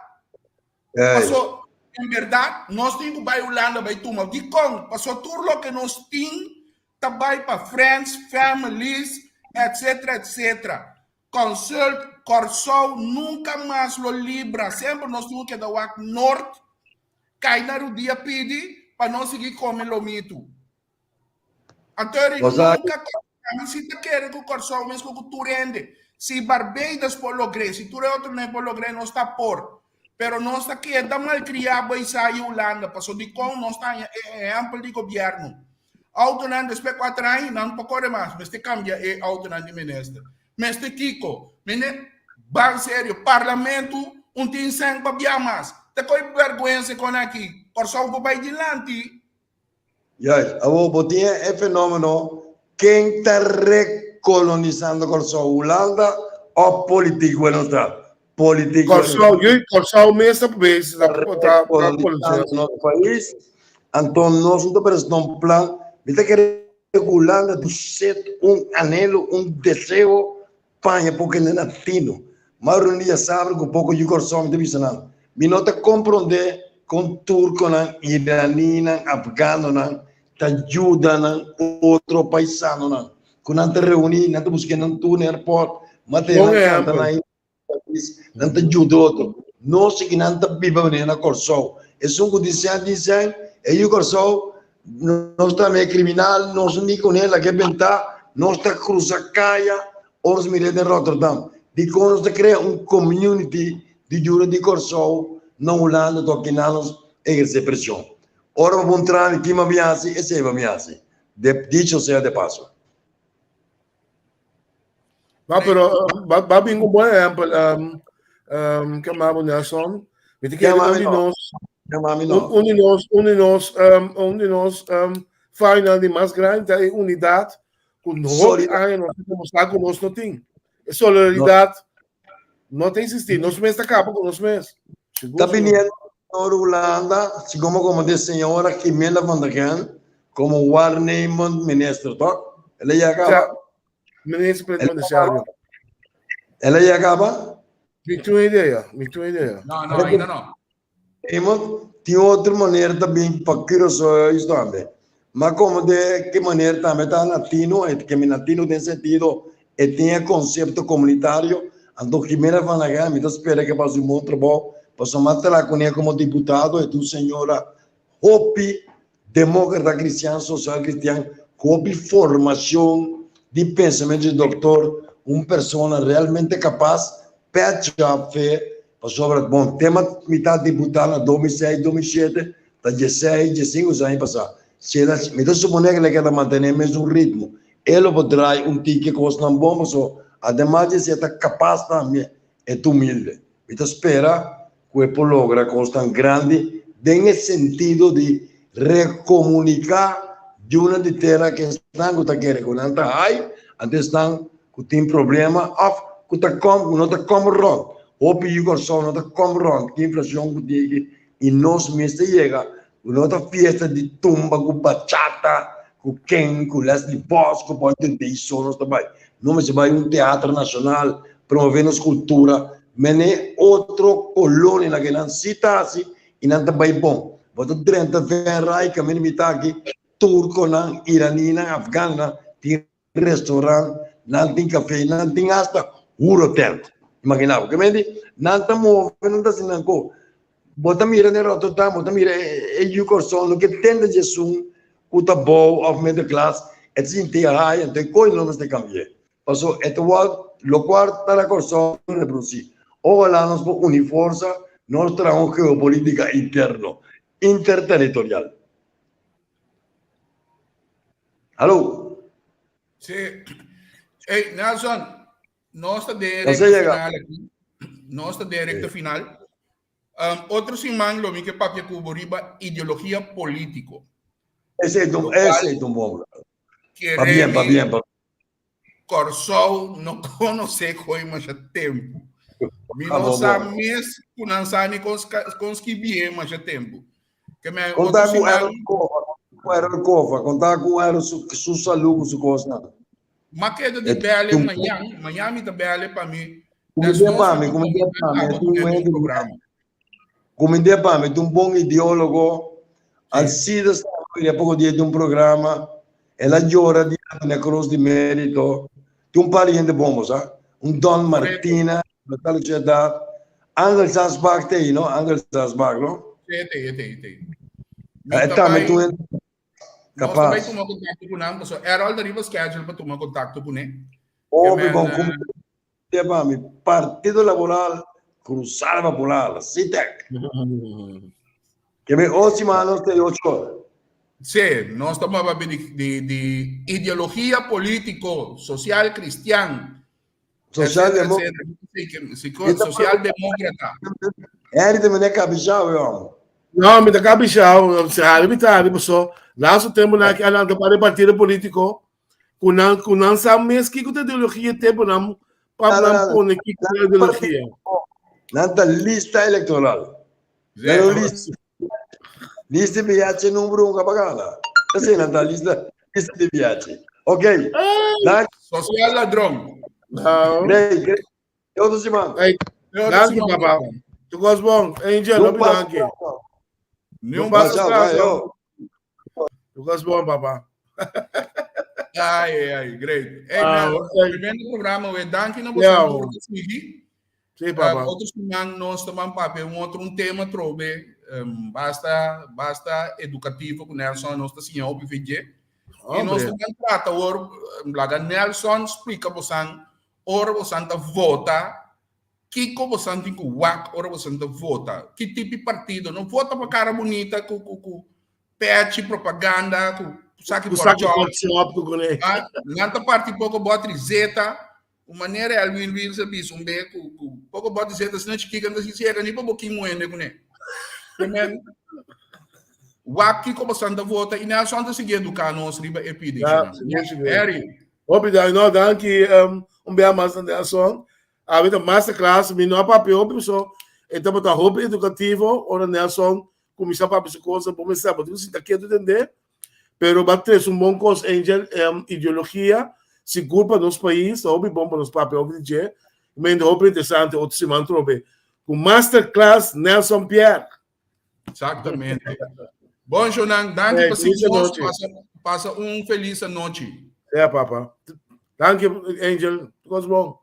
S1: Paso, en bèrdat, nos tin ku bai Hulanda bai tuma. Dikon? Paso tur loke nos tin ta bai pa friends, families, etcetera, etcetera. Consult Kòrsou nunka mas lo libra. Semper nos tin ku keda wak nort, kai na rudia pidi pa nos sigui kome lomitu. Anto nunka ami si ta kere ku Kòrsou mes ku tur hende. Si Barbados por logr'é, si tur e otronan por logr'é, nos ta por. Pero nos ta keda malkriá bai sa i Hulanda, pasobra dikon nos ta haña e ehèmpel di gobièrnu. Outonan despues kuater aña nan no por kore mas, mester kambia e outonan di minister. Mester kiko? Mene, ban serio, parlamento un tin sèn pa bia mas. Ta koe bèrgwensa kon aki. Kòrsou por bai dilanti.
S2: Juist. Awor bo tin e fenomeno ken ta rekolonisando Kòrsou, Hulanda òf politiek Willemstad? Politiek
S4: Kòrsou, yu, Kòrsou mes ta bezig ta
S2: rekolonisando nos pais, anto nos no ta presenta un plan. Mi ta kere ku Hulanda tin set un anhelo, un deseo Paña poko hende na tino. M'a reuní djasabra ku poko yu Kòrsou mi ta bisa nan, mi no ta komprondé kon turkonan, iranínan, afganonan ta yuda nan otro paisanonan. Ku nan ta reuní, nan ta buska nan tur na airport, m'a tene nan kanta nan pais, nan ta yuda otro. Nos aki nan ta biba manera na Kòrsou. Esun ku tin sèn tin sèn, e yu Kòrsou Nos ta mei kriminal, nos ni ku hende ke bentá, nos ta krusa kaya ora nos mira den Rotterdam. Dikon nos ta krea un community di yuda di Kòrsou na Hulanda tok kinan nos ehersé preshon? Ora bo puntra mi kima mi hasi, esei bo mi hasi. Dicho sea de paso.
S4: Ba, pero ba, ba bin un buen ehempel. Um, um, ke mabo Nelson? Mi te kere un di nos, un di nos, un di nos, um, un di nos um, final di mas grande ta e unidad ku hopi aña nos ta demostra ku nos no tin. E solidaridad no ta existi. Nos mes ta kaba ku nos mes.
S2: Ta biniendo door Hulanda, segun como de señora Jimena van der Gen, como waarnemend minister, toch? El a yega
S4: Ja, minister plenipotenciario.
S2: El a yega caba?
S4: Mi tin un idea, mi tin un idea.
S1: No, no, ainda no.
S2: Hemel, tin otro manera ta bin pa Curaçao huis tambe. Ma como de ki manera tambe ta latino, e ke mi latino den sentido e tin e concepto comunitario, anto Jimena van la Guerra mi ta spera ke pa haci un bon trabou, pasobra mi a traha cune como diputado, e ta un señora hopi democrata cristian, social cristian, cu hopi formacion. di pensamentu di doktor, un persona realmente kapas, pèt job fe, pasobra bon tema mi ta diputá na 2006, 2007, ta dieseis, diesinku aña pasá. Si el a, mi ta suponé ku el a keda mantené e mesun ritmo, e lo por drai un tiki kosnan bon pasobra ademas di esei e ta kapas tambe, e ta humilde. Mi ta spera ku e por logra kosnan grandi den e sentido di rekomuniká yunan di tera ku esnan ku ta kere ku nan ta hai, anto esnan ku tin problema òf ku ta kòm ku no ta kòm rònt. Hopi yu Kòrsou no ta kòm rònt ku inflashon ku tin aki i nos mester yega ku no ta fiesta di tumba ku bachata ku ken ku Leslie Bos ku por tende i so nos ta bai. No mester bai un teatro nashonal promove nos kultura mene otro kolonianan ke nan si ta hasi i nan ta bai bon. Bo ta drenta Venray kaminda mi ta aki turkonan, iraninan, afganonan tin restaurant, nan tin café, nan tin hasta huurhotel. Imagina bo, ke menti? Nan ta move, nan ta hasi nan ko. Bo ta mira den Rotterdam, bo ta mira e yu Kòrsou, loke tende dje esun ku ta bou òf middelklas, e ta sinti hai, anto e koi no mester kambi'é. Paso e ta wòrdu, lokual ta na Kòrsou reprodusí. Ohalá nos por uni forsa, nos traha un geopolítika interno, interteritorial. Hallo.
S1: Sí. Hey, Nelson, nos ta den recta final aquí. Nos ta den recta final. Otro siman lo mi ke papia ku bo riba ideologia polítiko.
S2: Ese es un, ese es un bon. Pa bien, pa bien, pa
S1: Kòrsou no konosé koe masha tempu. Mi no sa mes ku nan sa ni kon kon skibié masha tempu.
S2: Ke men Konta ku Errol Kova, ku Errol Kova, konta ku Errol su su salú ku su kosnan.
S1: Ma keda di bèl'e mañan, mañan mi ta bèl'e pa mi.
S2: Kumind'é pa mi, kumind'é pa mi, e tin un hende Kumind'é pa mi, ta un bon ideólogo. Alcides tambe a poko dia di un programa, el a yora di Antonia Cruz di Mérito. Tin un par di hende bon, bo sa. Un Don Martina, tal su edat. Angel Sasbach ta ei, no? Angel Sasbach, no?
S1: Sí, e ta ei, e ta ei, e ta ei.
S2: E tambe tin un hende
S1: Nos ta bai tuma kontakto ku nan, pasobra Errol ta riba schedule pa tuma kontakto kuné.
S2: Hopi bon, Te pa mi Partido Laboral Cruzada Popular, CITEC. Ke mi ochi manos te ocho ora.
S1: Sí, nos ta papia di, di, di ideologia político, social cristian,
S2: Social demócrata.
S1: Social demócrata.
S2: Henry ta mene kabishao, e hòmber.
S4: No, mi ta kabishao, si hari mi ta hari, paso laatste tempo na ki a lanta pa partido político, Ku nan ku nan sa mes kiko ta ideologia te pa nan pa nan pone kiko ta ideologia.
S2: Nan ta lista electoral. Nan lista lista BH numero un kapagana. Así nan ta lista lista de BH. Ok.
S1: Dank. Social ladrón.
S2: Great, great. Otro siman.
S4: Hey, danki papa. Tu kos bon. Angel, hopi danki.
S1: Ni un paso atrás.
S4: Tu kos bon, papa.
S1: Ai, ai, great. Hey, ah, man, tremendo programa, we. Danki na boso tur ku sigui.
S4: Sí, papa.
S1: Otro siman nos ta ban papia un otro un tema trobe. Basta, basta edukativo ku Nelson nos ta siña hopi fe dje. I nos ta ban trata awor, laga Nelson splika bosan Ora bosan ta vota, kiko bosan tin ku wak ora bosan ta vota? Ki tipo di partido? No vota pa kara bunita ku ku ku pechi propaganda ku saki
S4: Ku saki porchop ku kuné.
S1: Ah, nan ta parti poko botri zeta, un manera Elwin Wills a bisa un be ku ku poko botri zeta asina chikiko nan ta sinti sega ni pa bo kin muende kuné. Men wak kiko bosan ta vota i Nelson ta sigui eduká nos riba e pidi.
S4: Ja, sigur, sigur.
S1: Harry.
S4: Hopi danki, no, danki um, un bia mas na Nelson. A ta masterclass, mi no a papia hopi so, e tabata hopi edukativo ora Nelson kuminsá papia su cosa, bo mester bo tin ku sinta ketu tende, pero ba trese un bon kos Angel, um, ideologia, sigur pa nos pais, ta hopi bon pa nos papia hopi di dje, mende hopi interesante otro siman trobe ku masterclass Nelson Pierre.
S1: Exactamente. Bon, Jonan, danki
S4: Hey,
S1: pa sigui
S4: feliz
S1: nos.
S4: anochi.
S1: Pasa, pasa un feliz anochi.
S4: Ja, papa. Danki, Angel. Kos bon.